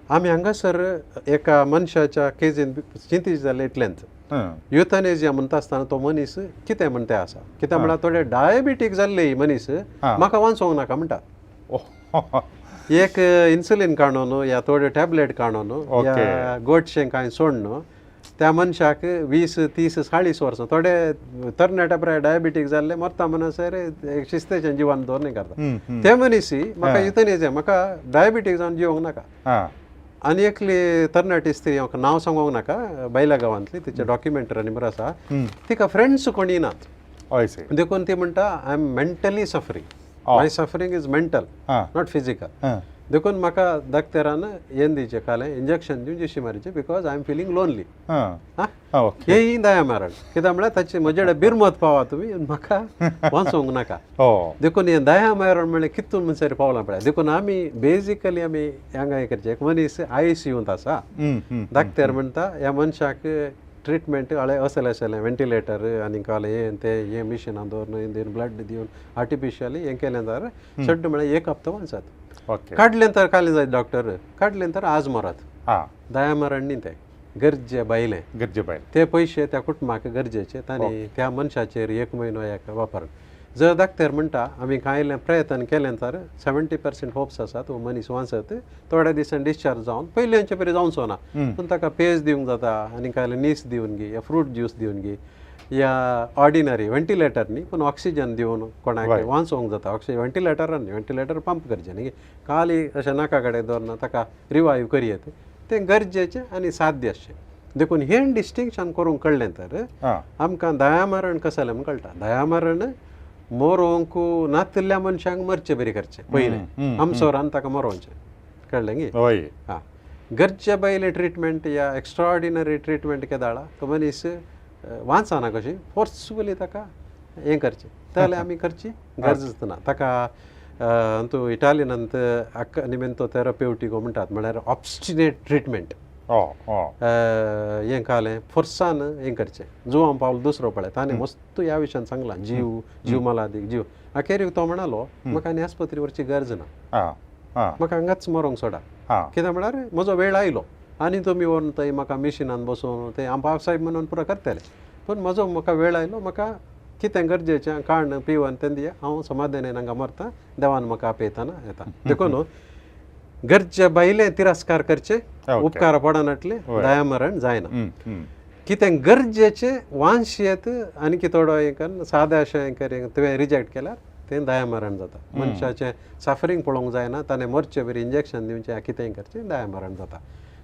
आमी हांगासर एका मनशाच्या केजीन चिंतीत जालें इतलेंच. युथनेजिया म्हणटा आसतना तो मनीस कितें म्हणटा आसा कित्याक म्हळ्यार थोडे डायबिटीक जाल्ले मनीस म्हाका वांचोंक नाका म्हणटा, एक इन्सुलीन काडून या थोडे टॅबलेट काडून या गोडशें कांय सोडून त्या मनशाक 20 30 40 वर्सां थोडे तरणाट्या प्राय डायबिटीक जाल्ले मरता म्हणसर एक शिस्तेचें जिवन दवर करता ते मनीस म्हाका युथनेजिया म्हाका डायबिटीक जावन जिवंक नाका. आनी एकली तरणाटी स्त्री म्हाका नांव सांगूंक नाका बायल्या गांवांतली, तिचे डॉक्युमेंटरी आनी बरें आसा, तिका फ्रेंड्स कोणी नात देखून ती म्हणटा I am mentally suffering, my suffering is mental not physical, देखून म्हाका डॉक्टरान हें दिवचें कालें इंजेक्शन दिवन जिशी मारचें because I am feeling lonely. हेंय दया मारण कित्याक म्हळ्यार ताचे म्हजे कडेन बिरमत पावा तुमी म्हाका वाचोंक नाका. देखून हें दया मारण म्हळ्यार कितून म्हणसर पावलां पळय. देखून आमी बेजिकली आमी हांगा हें करचें, एक मनीस आयसीयूंत आसा, डॉक्टर म्हणटा ह्या मनशाक ट्रिटमेंट हळे असलें आसलें व्हेंटिलेटर आनी कालें हें तें हें मिशिनां दवरून हें दिवन ब्लड दिवन आर्टिफिशियली हें केलें तर चड म्हळ्यार 1 हप्तो वाचत. काडलें तर कालें जायत डॉक्टर काडलें तर आज मरत. दया मरण न्ही तें गरजे भायलें, गरजे भायलें ते पयशे त्या कुटुंबाक गरजेचे तांणी त्या मनशाचेर 1 म्हयनो एक वापर. जर डॉक्टर म्हणटा आमी कांय प्रयत्न केलें तर 70% होप्स आसात हो मनीस वाचत, थोड्या दिसान डिस्चार्ज जावन पयल्यांचे परी जावचो ना पूण ताका पेज दिवंक जाता आनी कांय नीस दिवन गी या फ्रूट ज्यूस दिवन गी या ऑर्डिनरी व्हेंटिलेटर न्ही पूण ऑक्सिजन दिवन कोणाक वांचोवंक जाता. ऑक्सिजन व्हेंटिलेटरान न्ही, व्हेंटिलेटर पंप करचें न्ही, खाली अशें नाका कडेन दवरना ताका रिवायव करयेत, तें गरजेचें आनी साध्य आसचें. देखून हें डिस्टिंक्शन करूंक कळ्ळें तर आमकां दयामरण कसलें म्हूण कळटा. दयामरण मरोंक नातिल्ल्या मनशांक मरचें बरी करचें पयलें, आमसोरान ताका मरोवचें, कळ्ळें गी? आं, गरजे भायलें ट्रिटमेंट या एक्स्ट्राऑर्डिनरी ट्रिटमेंट केदाळा तो मनीस वांचना कशी फोर्सफुली ताका हें करचें, जाल्यार आमी करची गरज ना ताका. अंतू इटालियनांत अक्कनिमेंतो थेरप्युटिको म्हणटात, म्हळ्यार ऑब्स्टिनेट ट्रिटमेंट. हें कालें फोर्सान हें करचें. जुवां पावल दुसरो पळय ताणें मस्त ह्या विशयान सांगलां, जीव जीव मलादीक जीव. अखेरीक तो म्हणालो म्हाका आनी आस्पत्री व्हरची गरज ना, म्हाका हांगाच मरोंक सोडा, कित्याक म्हळ्यार म्हजो वेळ आयलो आनी तुमी व्हरून थंय म्हाका मिशिनान बसोवन ते हांव बाबसाहेब म्हणून पुरो करतले, पूण म्हजो म्हाका वेळ आयलो, म्हाका कितें गरजेचें काण पिवन तें दिया, हांव समाधानान हांगा मरता, देवान म्हाका आपयतना येता. देखून गरजे भायले तिरस्कार करचे, उपकार पडनाटले दयामरण जायना. कितें गरजेचें वांशयेत आनी कितें थोडो हें करून सादें अशें हें कर तुवें रिजेक्ट केल्यार तें दयामरण जाता. मनशाचें सफरींग पळोवंक जायना, ताणें मरचे बरी इंजेक्शन दिवचें कितेंय करचें, दयामरण जाता.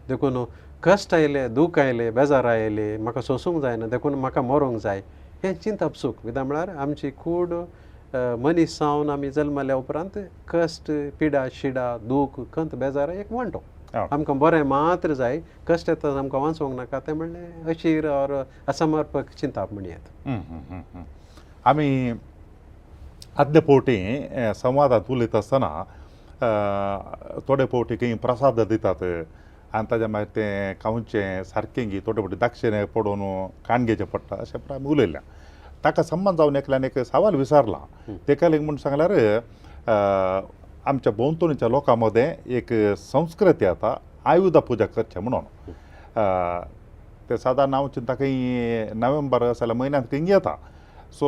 देखून कश्ट आयले, दूख आयले, बेजार आयले, म्हाका सोंसूंक जायना देखून म्हाका मरोंक जाय, हें चिंतप चूक. कित्याक म्हळ्यार आमची कूड मनीस जावन आमी जल्मल्या उपरांत कश्ट, पिडा, शिडा, दूख, खंत, बेजार एक वांटो. आमकां बरें मात्र जाय, कश्ट येता आमकां वाचोवंक नाका, तें म्हणलें अशीर ऑर असमर्पक चिंतप म्हणयेत. आमी आदले फावटी संवादांत उलयता आसतना थोडे फावटी खंय प्रसाद दितात आनी ताज्या मागीर तें खावचें सारकें गी, थोडे फावटी दाक्षिणें पडोवन काण घेवचें पडटा अशें आमी उलयल्या. ताका संबंद जावन एकल्यान एक सवाल विचारला, तेका लागून म्हूण सांगल्यार आमच्या भोंवतणच्या लोकां मदें एक संस्कृती आतां आयुधा पुजा करचें म्हणून, तें सादारण हांव चिंता खंय नोव्हेंबर जाल्यार म्हयन्यांत खंय येता, सो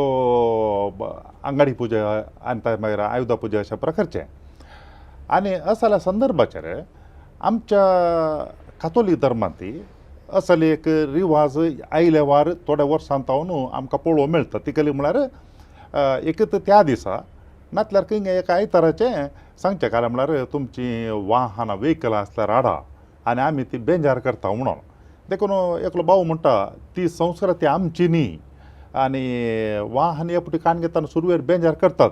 आंगाडी पुजा आनी ताज्या मागीर आयुधा पुजा अशा प्रकारचें. आनी असल्या संदर्भाचेर आमच्या कातोलीक धर्मांत असले एक रिवाज आयल्या वार थोड्या वर्सां तावन आमकां पळोवंक मेळटा. तिकली म्हळ्यार एक तर त्या दिसा नातल्यार खंय एका आयताराचें सांगचें कांय म्हळ्यार तुमचीं वाहनां व्हेकलां आसल्यार हाडा आनी आमी ती बेंजार करता म्हणून. देखून एकलो भाव म्हणटा ती संस्कृती आमची न्ही आनी वाहन हे फावटी काण घेतना सुरवेर बेंजार करतात,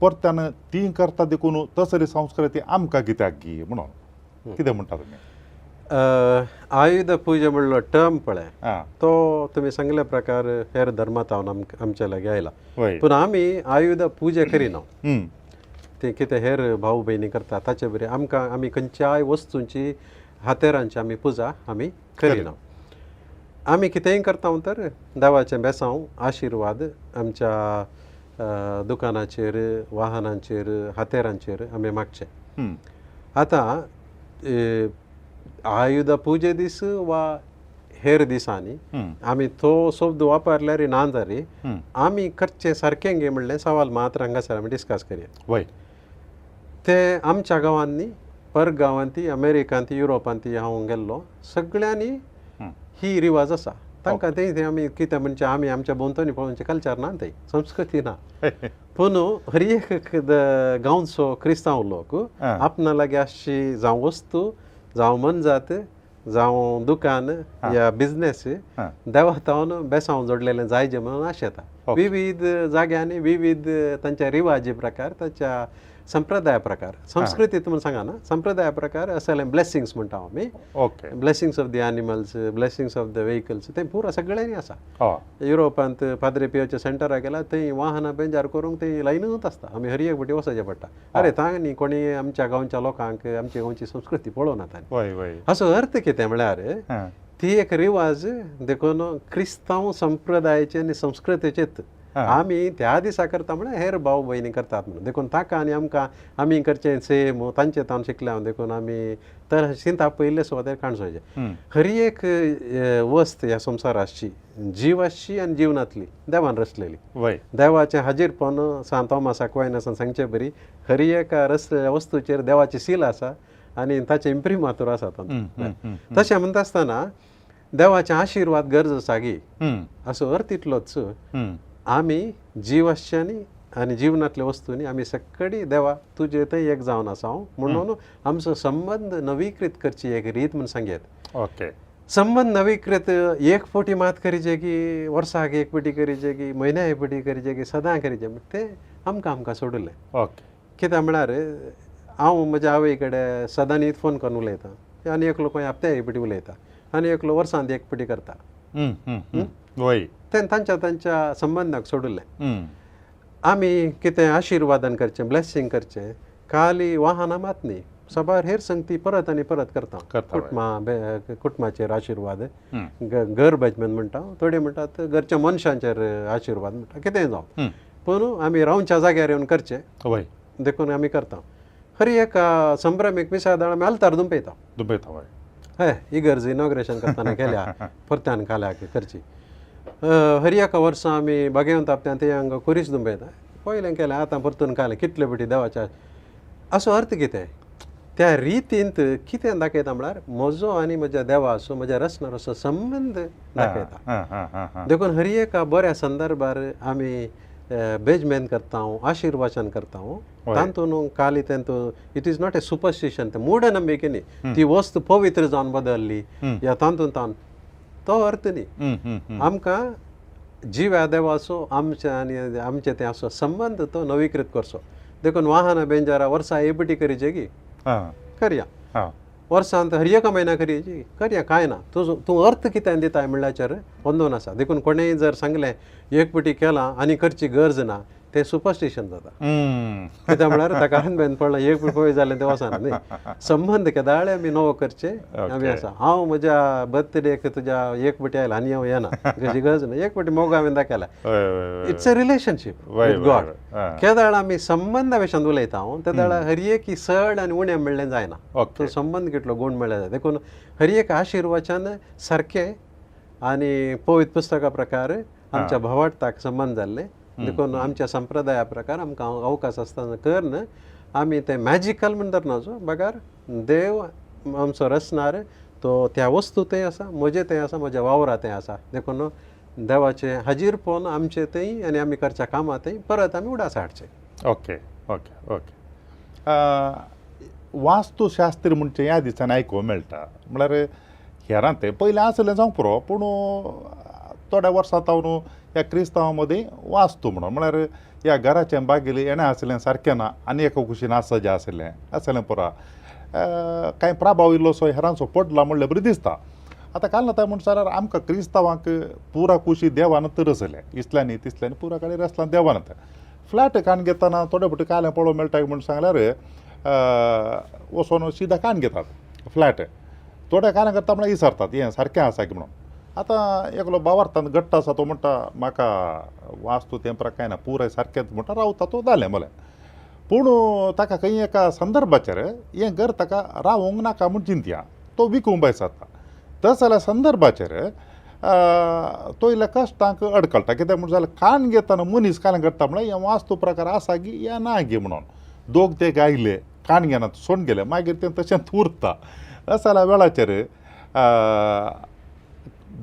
परत्यान ती करता देखून तसली संस्कृती आमकां कित्याक गी म्हणून. कितें म्हणटा तुमी? आयुध पुजा म्हणलो टर्म पळय तो तुमी सांगल्या प्रकार हेर धर्मांत हांव आमच्या लागीं आयला, पूण आमी आयुध पुजा करिना, ते कितें हेर भाऊ भयणी करता ताचे बरी आमकां आमी खंयच्याय वस्तूंची हातेरांची आमी पुजा आमी करिना. आमी कितेंय करता तर देवाचें बेसांव आशिर्वाद आमच्या दुकानाचेर, वाहनांचेर, हातेरांचेर आमी मागचें. आतां आयुध पुजे दीस वा हेर दिसांनी आमी तो शब्द वापरल्यार ना जारी आमी करचें सारकें गे म्हणलें सवाल मात्र हांगासर आमी डिस्कस करया. ते आमच्या गांवांनी, पर गांवांत, अमेरिकांत, युरोपांत हांव गेल्लो, सगळ्यांनी ही रिवाज आसा तांकां. ते आमी कितें म्हणजे आमी आमच्या भोंवतणी पळोवचें कल्चर ना, ते संस्कृती ना, पूण हर एक गांवचो क्रिस्तांव लोक आपणा लागीं आसची जावं वस्तू, जावं मनजात, जावं दुकान या बिजनेस देवा तावन बेसांव जोडलेलें जायजें म्हणून आशेता. विविध जाग्यांनी विविध तांच्या रिवाजी प्रकार, तांच्या संप्रदाय प्रकार, संस्कृती तुमी सांगा ना, संप्रदाय प्रकार असले ब्लेसिंग्स म्हणटा आमी, blessings of the animals, blessings of the vehicles, तें पुरो सगळ्यांनी आसा. युरोपांत पाद्रे पियोच्या सेंटराक गेल्यार थंय वाहनां बेंजार करूंक थंय लायनूच आसता, आमी हर एक फावटी वचचें पडटा. अरे तांणी कोणी आमच्या गांवच्या लोकांक आमची गांवची संस्कृती पळोवना तांणी. असो अर्थ कितें म्हळ्यार ती एक रिवाज देखून क्रिस्तांव संप्रदायाचे आनी संस्कृतीचेच आमी त्या दिसा करता म्हळ्यार हेर भाव भयणी करतात म्हणून. देखून ताका आनी आमकां आमी करचें सेम तांचे तावन शिकल्या, देखून आमी तर चिंता पयले सुवातेर काणसोचें. हर एक वस्त ह्या संवसार आसची, जीव आसची आनी जिवनांतली देवान रचलेली, देवाचें हाजीरपण सांत तोमास अक्वायनासान सांगचे बरी हर एका रचलेल्या वस्तूचेर देवाची सील आसा आनी ताचें इम्प्रिमातूर आसा. तशें म्हणटा आसतना देवाचे आशिर्वाद गरज आसा गी असो अर्थ इतलोच, आमी जीव आसच्यांनी आनी जिवनांतल्या वस्तूंनी आमी सगळी देवा तुजे थंय एक जावन आसा हांव म्हणून आमचो संबंद नवीकृत करची एक रीत म्हूण सांगयत. ओके. संबंद नवीकृत एक फावटी मात करीचे की वर्साक एक फावटी करीचे की म्हयन्या एक फावटी करीचे की सदां करीचे, तें आमकां आमकां सोडलें. ओके. कित्याक म्हळ्यार हांव म्हज्या आवय कडेन सदांनीच फोन करून उलयतां आनी एकलो खंय हप्त्या एक फावटी उलयता आनी एकलो वर्सांत एक फावटी करता. वय. तें तांच्या तांच्या संबंदाक सोडलें. आमी कितें आशिर्वादन करचें, ब्लेसींग करचें, खाली वाहनां मात न्ही, साबार हेर संगती परत आनी परत करता. कुटुंबा कुटुंबाचेर आशिर्वाद, घर बेजमेंट म्हणटा, थोडे म्हणटात घरच्या मनशांचेर आशिर्वाद म्हणटा, कितेंय जावं पूण आमी रावच्या जाग्यार येवन करचें देखून आमी करता. हर एक संभ्रमीक मिसाळ आमी आल्तार दुंपयता. दुंपयता वय. हय, इगर्ज इनॉग्रेशन करतना केल्या परत्यान काल्याक करची. हर एका वर्सा आमी बागेवन तापत्यान ते हांगा खुरीस दुंपयता, पयलें केलें आतां परतून कालें कितले फावटी देवाच्या असो अर्थ कितें त्या रितींत कितें दाखयता म्हळ्यार म्हजो आनी म्हज्या देवाचो म्हज्या रचणाराचो संबंद दाखयता. देखून हर एका बऱ्या संदर्भार आमी बेजमेन करता, आशिर्वाचन करता, तातूंत खाली तेंतू it is not a superstition, तें मूढनंबिके न्ही, ती वस्त पवित्र जावन बदल्ली या तातूंत तान तो अर्थ न्ही. आमकां जिव्या देवाचो आमच्या आनी आमचे तें असो संबंद तो नवीकृत करचो. देखून वाहनां बेंजारा वर्सा एबटी करीचे की करया, वर्सांत हर एका म्हयन्या करीची करया, कांय ना. तुजो तूं अर्थ कितें दिताय म्हणल्याचेर अंदून आसा. देखून कोणेय जर सांगलें एक पटी केलां आनी करची गरज ना, तें सुपरस्टिशन जाता. कित्याक म्हळ्यार ताका बेन पडलां एक पळय जालें तें वचना न्ही. संबंद केदाळे आमी नवो करचे आमी आसा. हांव म्हज्या बर्थडेक तुज्या एक पटी आयला आनी हांव येना ताची गरज ना, एक पटी मोग हांवें दाखयला. It's a relationship with God. केदाळ आमी संबंदा विशयांत उलयता हांव तेदाळ हर एक चड आनी उणें म्हणलें जायना, तो संबंद कितलो गूण म्हणल्यार जाय. देखून हर एक आशिर्वचन सारकें आनी पवित्र पुस्तका प्रकार आमच्या भावार्थाक संबंद जाल्लें. देखून आमच्या संप्रदाया प्रकार आमकां अवकाश आसतना करून आमी तें मॅजिकल म्हण धरना, बगर देव आमचो रचणार तो त्या वस्तू थंय आसा, म्हजें थंय आसा, म्हज्या वावरा थंय आसा. देखून देवाचें हाजीरपण आमचें थंय आनी आमी करच्या कामां थंय परत आमी उडास हाडचें. Okay okay okay. वास्तुशास्त्र म्हणचें ह्या दिसांनी आयकूंक मेळटा, म्हळ्यार हेरां तें पयलें आसलें जावंक पुरो, पूण थोड्या वर्सां तावन ह्या क्रिस्तांवां मदीं वास्तू म्हणून म्हळ्यार ह्या घराचें बागेलें येणें आसलें सारकें ना आनी एका कुशीन आसजें आसलें आसलें पुरा कांय प्रभाव इल्लोसो हेरांचो पडला म्हणल्यार बरें दिसता. आतां काल आतां म्हण जाल्यार आमकां क्रिस्तांवांक पुरा कुशी देवान तर रचलें, इसल्यांनी तिसल्यांनी पुरा कडेन रचलां देवान. आतां फ्लॅट काण घेतना थोडे फावटी कालें पळोवंक मेळटा म्हूण सांगल्यार वचोन सिदा काण घेतात फ्लॅट, थोड्या कानां करता म्हळ्यार विसरतात हें सारकें आसा की म्हणून. आतां एकलो बावार्थान घट्ट आसा तो म्हणटा म्हाका वास्तू तें प्रकार ना पुराय सारकेंच म्हणटा रावता तो जालें मलें, पूण ताका खंय एका संदर्भाचेर हें घर ताका रावूंक नाका म्हूण चिंतया तो विकूंक भायर सरता. तस जाल्यार संदर्भाचेर तो इल्ल्या कश्टांक अडकळटा, कित्याक म्हण जाल्यार कान घेतना मनीस कान करता म्हळ्यार हें वास्तू प्रकार आसा गी या ना गी म्हणून दोग ते आयले कान घेना सोडून गेले मागीर तें तशेंच उरता. अस जाल्यार वेळाचेर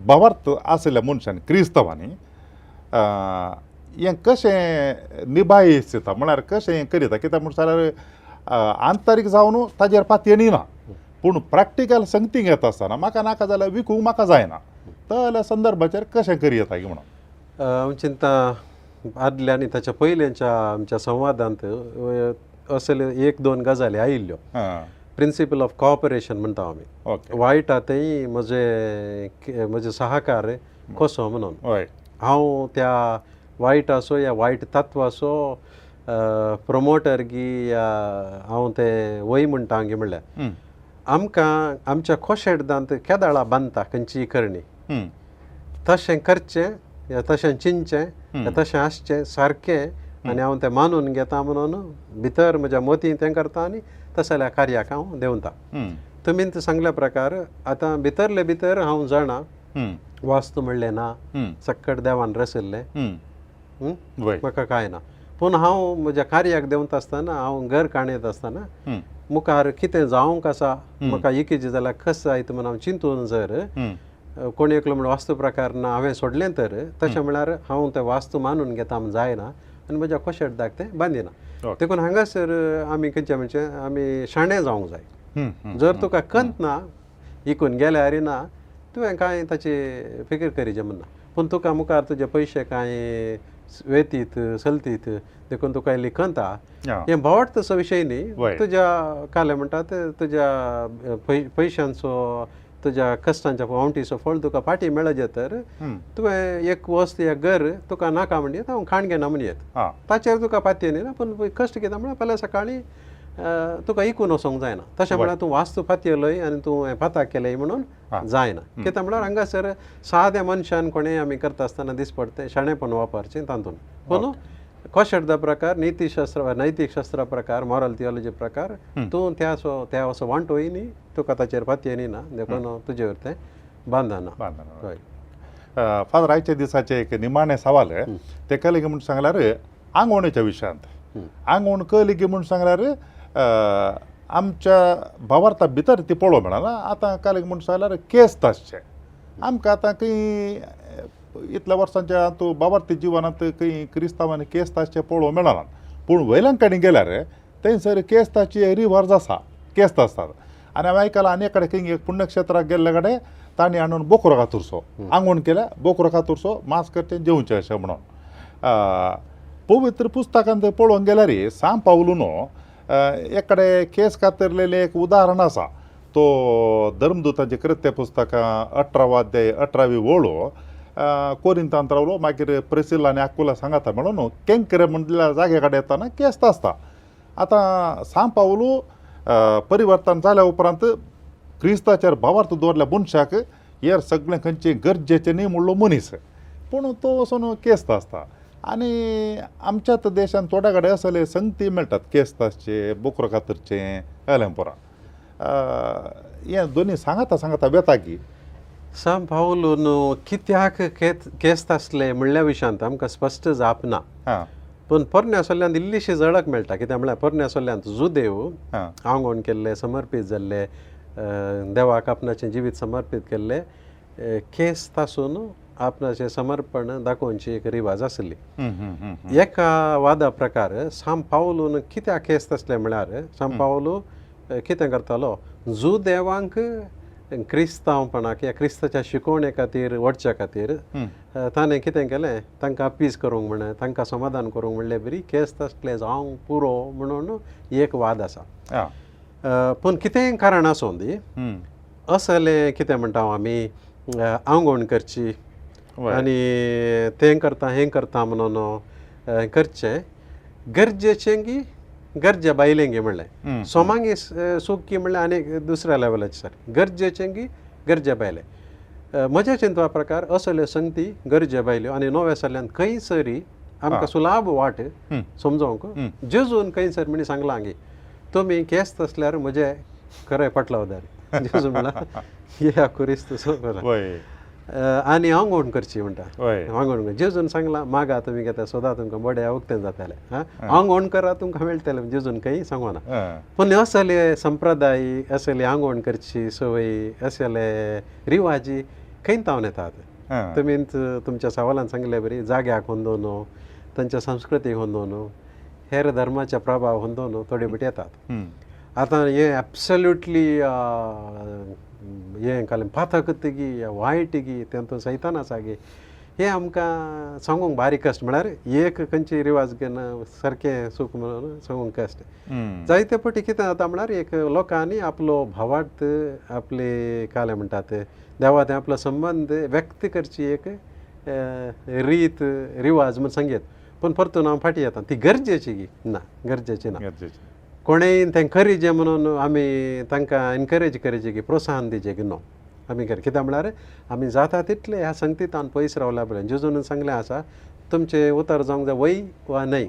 भावार्थ आशिल्ल्या मनशान क्रिस्तांवांनी हें कशें निभायता म्हळ्यार कशें हें करिता, कित्याक म्हण जाल्यार आंतरीक जावन ताजेर पातयेणी ना, पूण प्रॅक्टिकल संगती घेता आसतना म्हाका नाका जाल्यार विकूंक म्हाका जायना, तर संदर्भाचेर कशें करी येता की म्हणून. हांव चिंता आदल्या आनी ताच्या पयल्याच्या आमच्या संवादांत असले एक दोन गजाली आयिल्ल्यो. प्रिंसिपल ऑफ कॉपरेशन म्हणटा आमी, वायटा थंय म्हजे म्हजे सहकार कसो म्हणून हांव त्या वायटाचो या वायट तत्वाचो प्रमोटर गी या हांव ते वय म्हणटा गी म्हणल्यार आमकां आमच्या खोशेडदांत केदाळा बांदता खंयचीय करणी, तशें करचें या तशें चिंतचें या तशें आसचें सारकें आनी हांव तें मानून घेता म्हणून भितर म्हज्या मतीन तें करता आनी तसल्या कार्याक हांव देंवता. तुमी सांगल्या प्रकार आतां भितरले भितर हांव जाणा वास्तू म्हणलें ना, सक्कट देवान रचिल्लें म्हाका कांय ना, पूण हांव म्हज्या कार्याक देंवता आसतना हांव घर काणयत आसतना मुखार कितें जावंक आसा म्हाका इकेजी जाल्यार कस जायत म्हूण हांव चिंतून जर कोण एकलो म्हण वास्तू प्रकार ना हांवें सोडलें तर तशें म्हळ्यार हांव तें वास्तू मानून घेता म्हूण जायना आनी म्हज्या कोशेर्दाक तें बांदिना. देखून हांगासर आमी खंयचे म्हणजे आमी शाणे जावंक जाय. जर तुका कंत ना इकून गेल्यार ना तुवें कांय ताची फिकीर करीचे म्हणना, पूण तुका मुखार तुजे पयशे कांय वेतीत चलतीत देखून तुका इल्ली कंत आहा, हें भावार्थाचो विशय न्ही. तुज्या काले म्हणटात तुज्या पयशांचो तुज्या कश्टांच्या वावटीचो फळ तुका फाटीं मेळजे तर तुवें एक वस्त एक घर तुका नाका म्हणयेत हांव खाण घेना म्हणयेत, ताचेर तुका पातये न्ही ना, पूण कश्ट घेता म्हळ्यार फाल्यां सकाळीं तुका इकून वचोंक जायना. तशें म्हळ्यार तूं वास्तू पातयेलोय आनी तूं पाताक केलें म्हणून जायना. कित्याक म्हळ्यार हांगासर साद्या मनशान कोणें आमी करता आसतना दीस पडटे शाणेपण वापरचें तातूंत. पूण कोशेर्दा प्रकार नितीशास्त्र नैतीक शास्त्रा प्रकार मॉरल थियोलॉजी प्रकार तूं त्या त्या असो वांटोय न्ही, तुका ताचेर पातयेनी ना, देखून तुजेर तें बांदना. हय फादर, आयच्या दिसाचें एक निमाणें सवाल तें कलिगी म्हूण सांगल्यार आंगवणेच्या विशयांत. आंगवण कलिगी म्हूण सांगल्यार आमच्या भावार्था भितर ती पळोवंक मेळना. आतां कलिगी म्हूण सांगल्यार केस तासचें आमकां आतां खंय इतल्या वर्सांच्या तूं बाबार्थी जिवनांत खंय क्रिस्तांवांनी केस तासचें पळोवंक मेळना, पूण वयल्यान कडेन गेल्यार थंयसर केस ताची रिवर्ज आसा, केस आसतात. आनी हांवें आयकलां आनी कडेन खंय एक पुण्यक्षेत्राक गेल्ले कडेन तांणी हाडून बोकरो कातुरचो आंगवण केल्या, बोकरो कातुरचो मांस करचें जेवचें अशें म्हणून. पवित्र पुस्तकांत पळोवंक गेल्यार सांव पावलू न्हू एक कडेन केस कातरलेलें एक उदाहरण आसा, तो धर्मदूतांचें कृत्य पुस्तकां 18वा अध्याय 18वी ओळ कोरिंतांत रावलो, मागीर प्रेसिल्ला आनी आकुला सांगाता म्हणून केंकरे म्हणल्या जाग्या कडेन येताना केस आसता. आतां सांव पावलू परिवर्तन जाल्या उपरांत क्रिस्ताचेर भावार्थ दवरल्या मनशाक हेर सगळें खंयचें गरजेचें न्ही म्हणलो मनीस, पूण तो वचून केस्त आसता. आनी आमच्याच देशांत थोड्या कडेन असले संगती मेळटात, केस तासचे बोकरो कातरचे एलें पुरा हें दोनी सांगाता सांगाता वेता की सांव पावलून कित्याक केस्त आसले म्हणल्या विशयांत आमकां स्पश्ट जाप ना, पूण पोरण्या सल्ल्यांत इल्लीशी झळक मेळटा. कित्याक म्हळ्यार पोरण्या सल्ल्यांत जुदेव आंगवण केल्ले समर्पीत जाल्ले देवाक आपणाचें जिवीत समर्पीत केल्ले केस तासून आपणाचें समर्पण दाखोवची एक रिवाज आसली. एका वादा प्रकार सांव पावलून कित्याक केस आसले म्हळ्यार सांव पावलू कितें करतालो, जुदेवांक क्रिस्तांवपणाक या क्रिस्ताच्या शिकवणे खातीर वडच्या खातीर ताणें कितें केलें, तांकां अपीज करूंक म्हण तांकां समाधान करूंक म्हणलें बरी केस तसलें जावंक पुरो म्हणून एक वाद आसा. पूण कितेंय कारण आसूं दी, असलें कितें म्हणटा आमी आंगवण करची आनी तें करता हें करता म्हणून करचें गरजेचें की गरजे बायलें गी म्हणलें सोमांगी सूख की म्हणलें आनी दुसऱ्या लेवलाचें सर गरजेचें की गरजे बायलें. म्हज्या चिंतपा प्रकार असल्यो संगती गरजे बायल्यो आनी नव्या सल्ल्यान खंय सरी आमकां सुलाभ वाट समजोवंक जेजून खंय सर म्हणी सांगलां गी तुमी केस तसल्यार म्हजे खरें पटलावदार जेजू म्हणल्यार या कुरिस्त आनी आंगवण करची म्हणटा. आंगवण जेजून सांगलां मागा तुमी घेता सोदा तुमकां बड्या उक्तें जातालें, आंगवण करा तुमकां मेळटलें, जेजून खंय सांगना. पूण असले संप्रदाय असले आंगवण करची संवय असले रिवाजी खंय तावन येतात. तुमी तुमच्या सवालान सांगले बरी जाग्याक होंदोवन तांच्या संस्कृतीक होंदोवन हेर धर्माचे प्रभाव होंदोवन थोडे बिट येतात. आतां हें एब्सोल्युटली हें कालें पातक गी वायट गी तेंतून सैतान आसा गी हें आमकां सांगूंक बारीक कश्ट. म्हळ्यार एक खंयची रिवाज घेवन सारकें सूख म्हणून सांगूंक कश्ट. जायते पटी कितें जाता म्हळ्यार एक लोकांनी आपलो भावार्थ आपले कालें म्हणटात देवा तें आपलो संबंद व्यक्त करची एक रीत रिवाज म्हूण सांगयत, पूण परतून हांव फाटीं येता ती गरजेची गी ना, गरजेची ना. कोणेय तें खरीजें म्हणून आमी तांकां एनकरेज करचें की प्रोत्साहन दिवचें की नो आमी कर. कित्याक म्हळ्यार आमी जाता तितले ह्या संगतीतान पयस रावल्या बरें. जेजून सांगलें आसा तुमचें उतर जावंक जाय वय वा न्हय,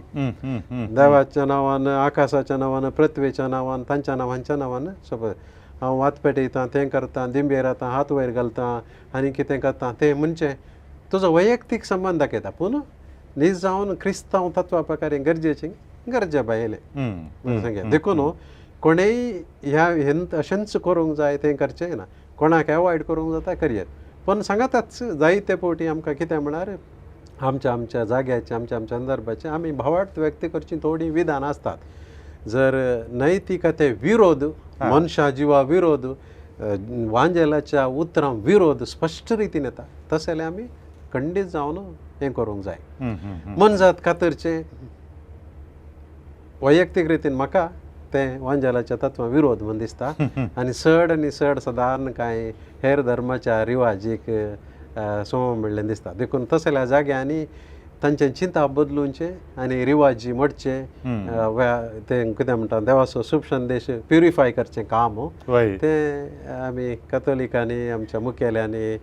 देवाच्या नांवान आकाशाच्या नांवान पृथ्वेच्या नांवान तांच्या नांवांच्या नांवान सपोज हांव वात पेटयतां तें करतां दिंबेर येता हात वयर घालतां आनी कितें करतां तें म्हणचें तुजो वैयक्तीक संबंद दाखयता, पूण नीज जावन क्रिस्तांव तत्वा प्रकारे गरजेचें गरजे भायलें सांगया. देखून कोणेय ह्या हें अशेंच करूंक जाय तें करचें ना, कोणाक एवॉयड करूंक जाता करयेत, पण सांगाताच जायते फावटी आमकां कितें म्हळ्यार आमच्या आमच्या जाग्याचे आमच्या आमच्या संदर्भाचे आमी भावार्थ व्यक्त करची थोडीं विधानां आसतात. जर नैतिकते विरोध, मनशा जिवा विरोध, वांजेलाच्या उतरां विरोध स्पश्ट रितीन येता तशें जाल्यार आमी खंडीत जावन हें करूंक जाय. मनजात खातीरचें वैयक्तीक रितीन म्हाका तें वांजेलाच्या तत्वां विरोध म्हूण दिसता आनी चड आनी चड सदारण कांय हेर धर्माच्या रिवाजीक सोम म्हणलें दिसता. देखून तसल्या जाग्यांनी तांचें चिंता बदलुचें आनी रिवाजी मोडचें, तें कितें म्हणटा देवाचो शुभ संदेश प्युरिफाय करचें काम तें आमी कथोलिकांनी आमच्या मुखेल्यांनी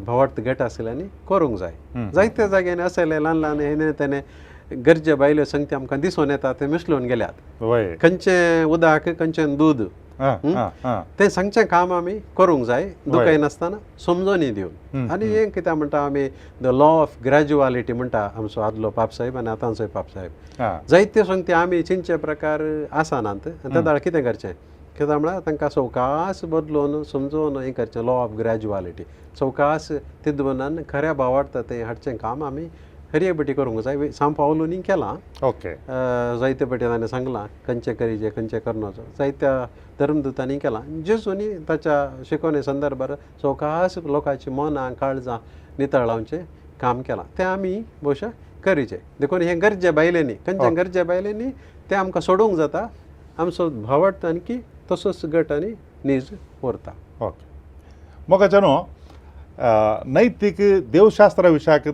भावार्थ गट आशिल्ल्यांनी करूंक जाय. जायत्या जाग्यांनी आसले ल्हान ल्हान हें तेणें गरजे भायल्यो संगती आमकां दिसून येता ते मिसळून गेल्यात. खंयचें उदक खंयचें दूद तें सांगचें काम आमी करूंक जाय दुखयनासतना समजोनी दिवन. आनी हें कितें म्हणटा आमी the law of ग्रॅज्युअलिटी म्हणटा आमचो आदलो पापसाहेब आनी आतांचोय पापसाहेब. जायत्यो संगती आमी चिंतचे प्रकार आसनात आनी त्या वेळार कितें करचें कित्याक म्हळ्यार तांकां सवकास बदलून समजून हें करचें लॉ ऑफ ग्रॅज्युअलिटी सवकास तिद्वनान खऱ्या भावार्थ तें हाडचें काम आमी हरये पटी करूंक जाय. साम पावलूनी केलां. ओके. जायते पटी ताणें सांगलां खंयचें करीचें खंयचें करनाचो जायत्या धर्मदुतांनी केलां. जेजूनी ताच्या शिकवणे संदर्भार सवकास लोकांची मनां काळजां नितळावचें काम केलां तें आमी भोवशा करीचें. देखून हें गरजे भायलें न्ही, खंयचें गरजे भायलें न्ही तें आमकां सोडूंक जाता. आमचो भावार्थ आणकी तसोच गट आनी नीज उरता. ओके. मोगाच्या न्हू नैतीक देवशास्त्रा विशयाक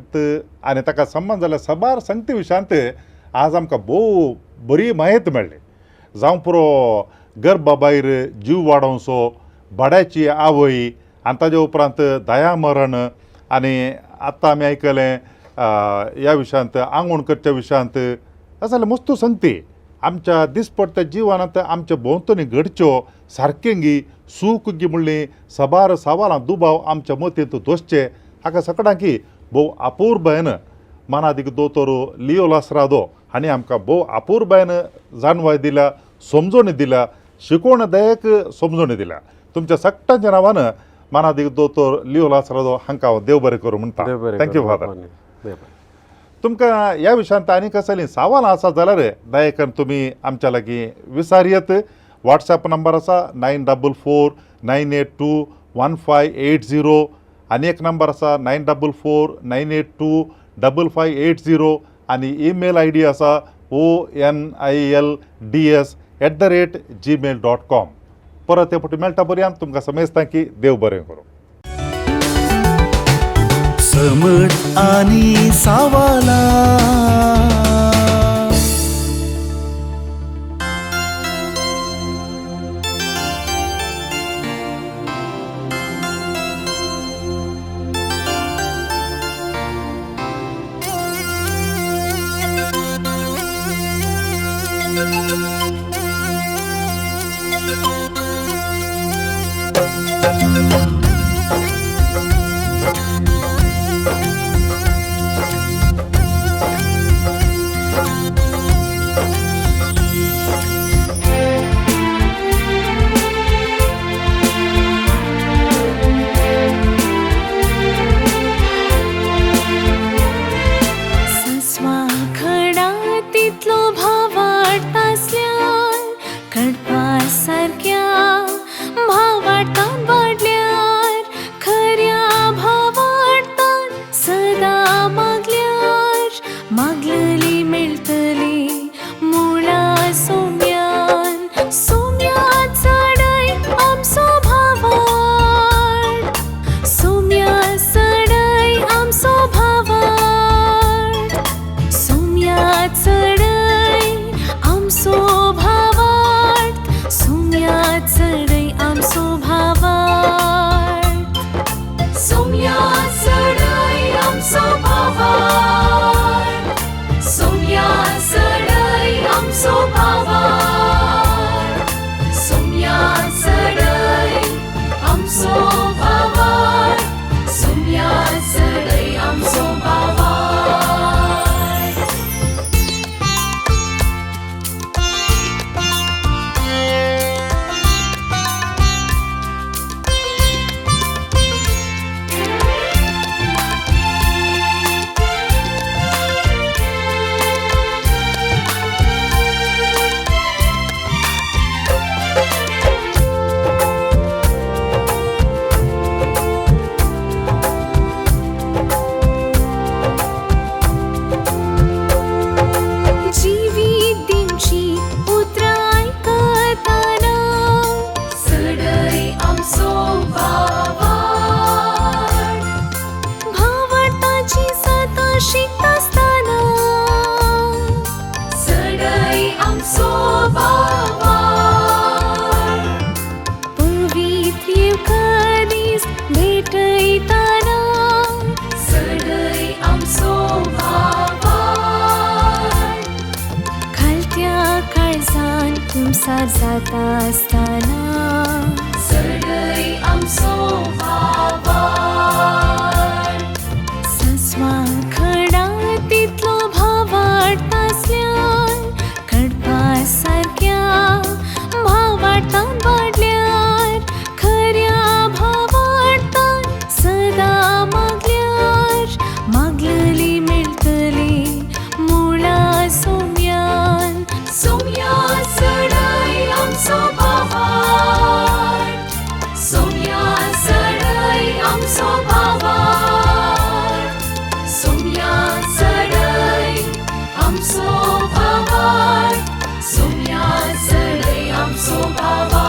आनी ताका संबंद जाल्ल्या साबार संगती विशयांत आज आमकां भोव बरी म्हायती मेळ्ळी. जावं पुरो गर्भा भायर जीव वाडोवचो, भाड्याची आवय आनी ताजे उपरांत दया मरण आनी आतां आमी आयकलें ह्या विशयांत आंगवण करच्या विशयांत जाल्यार मस्त संगती आमच्या दिसपट्ट्या जिवनांत आमच्या भोंवतणी घडच्यो सारकें गी सूख गी म्हणली साबार सवालां दुबाव आमच्या मतींत दोसचे हाका सगळ्यांकी भोव अपुरबायेन मानादीक दोतोर लियो लासरादो हांणी आमकां भोव अपुरबायेन जाणवाय दिल्या, समजोणी दिल्या, शिकवण दयेक समजोणी दिल्या. तुमच्या सगळ्यांच्या नांवान मानादीक दोतोर लियो लासरादो हांकां हांव देव बरें करूं म्हणटा. Thank you father. तुमकां ह्या विशयांत आनी कसलीं सवालां आसा जाल्यार दयाकरून तुमी आमच्या लागीं विचारयत. वॉट्सएप नंबर आसा 944 982 1580 आनी एक नंबर आसा 944 982 5580 आनी ईमेल I D आसा onilds@gmail.com. परत हे फावटी मेळटा पर्यंत तुमकां समेस्तां की देव बरें करूं. समट आनी सावाला. जाता आसतना चडय आमचो भावार्थ. सस्वा खडा तितलो भावार्थ आसल्यार कडपा सारक्या भावार्थान वाडल्यार खऱ्या भावार्थान सदां मागल्यार मागलली मेळटली मुळा सोम्यान. सोम्या चडय आमचो भावार्थ. सोम्या चडय आमचो भावार्थ. सोम्या चडय आमचो भावार्थ. सोम्या चडय आमचो भावार्थ.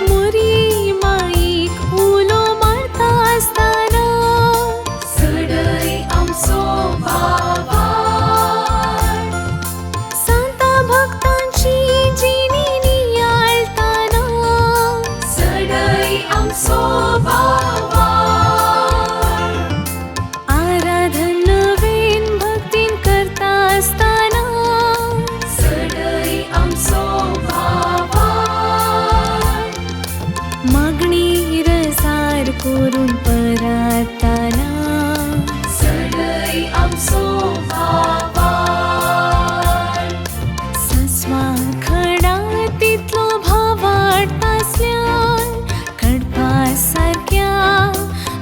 मोरी माईक उलो मारता आसतना चडय आमचो भावार्थ. सांता भक्तांची जिणी नियाळताना चडय आमचो भावार्थ. आराधन नवीन भक्तीन करता आसतना चडय आमचो भावार्थ. मागणी रसार करून परताना चडय आमचो भावार्थ. सस्वा खडा तितलो भावार्थ आसल्यार कडपा सारक्या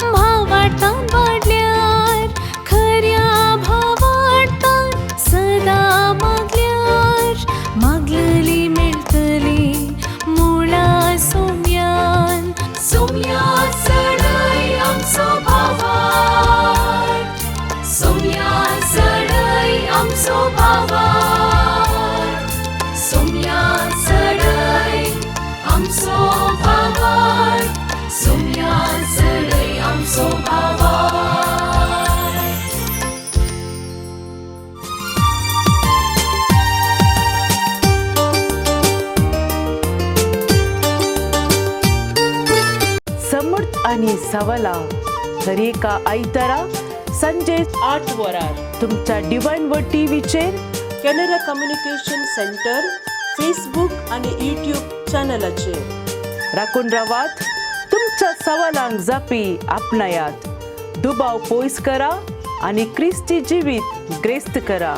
भावार्थान वाडल्यार खऱ्या भावार्थान सदां मागल्यार मागलली मेळटली मुळा सोम्यान. सोम्या चडय आमचो भावार्थ. सोम्या चडय आमचो भावार्थ. सोम्या चडय आमचो भावार्थ. सोम्या चडय आमचो भावार्थ. समर्थ आणि सवला दरेका आयतारा संजे 8 वरार तुमच्या डिवायन व टीव्हीचेर कॅनरा कम्युनिकेशन सेंटर फेसबूक आणि यूट्यूब चॅनलाचेर. राखून रावात, तुमच्या सवालांक जापी आपणायात, दुबाव पयस करा आनी क्रिस्ती जिवीत ग्रेस्त करा.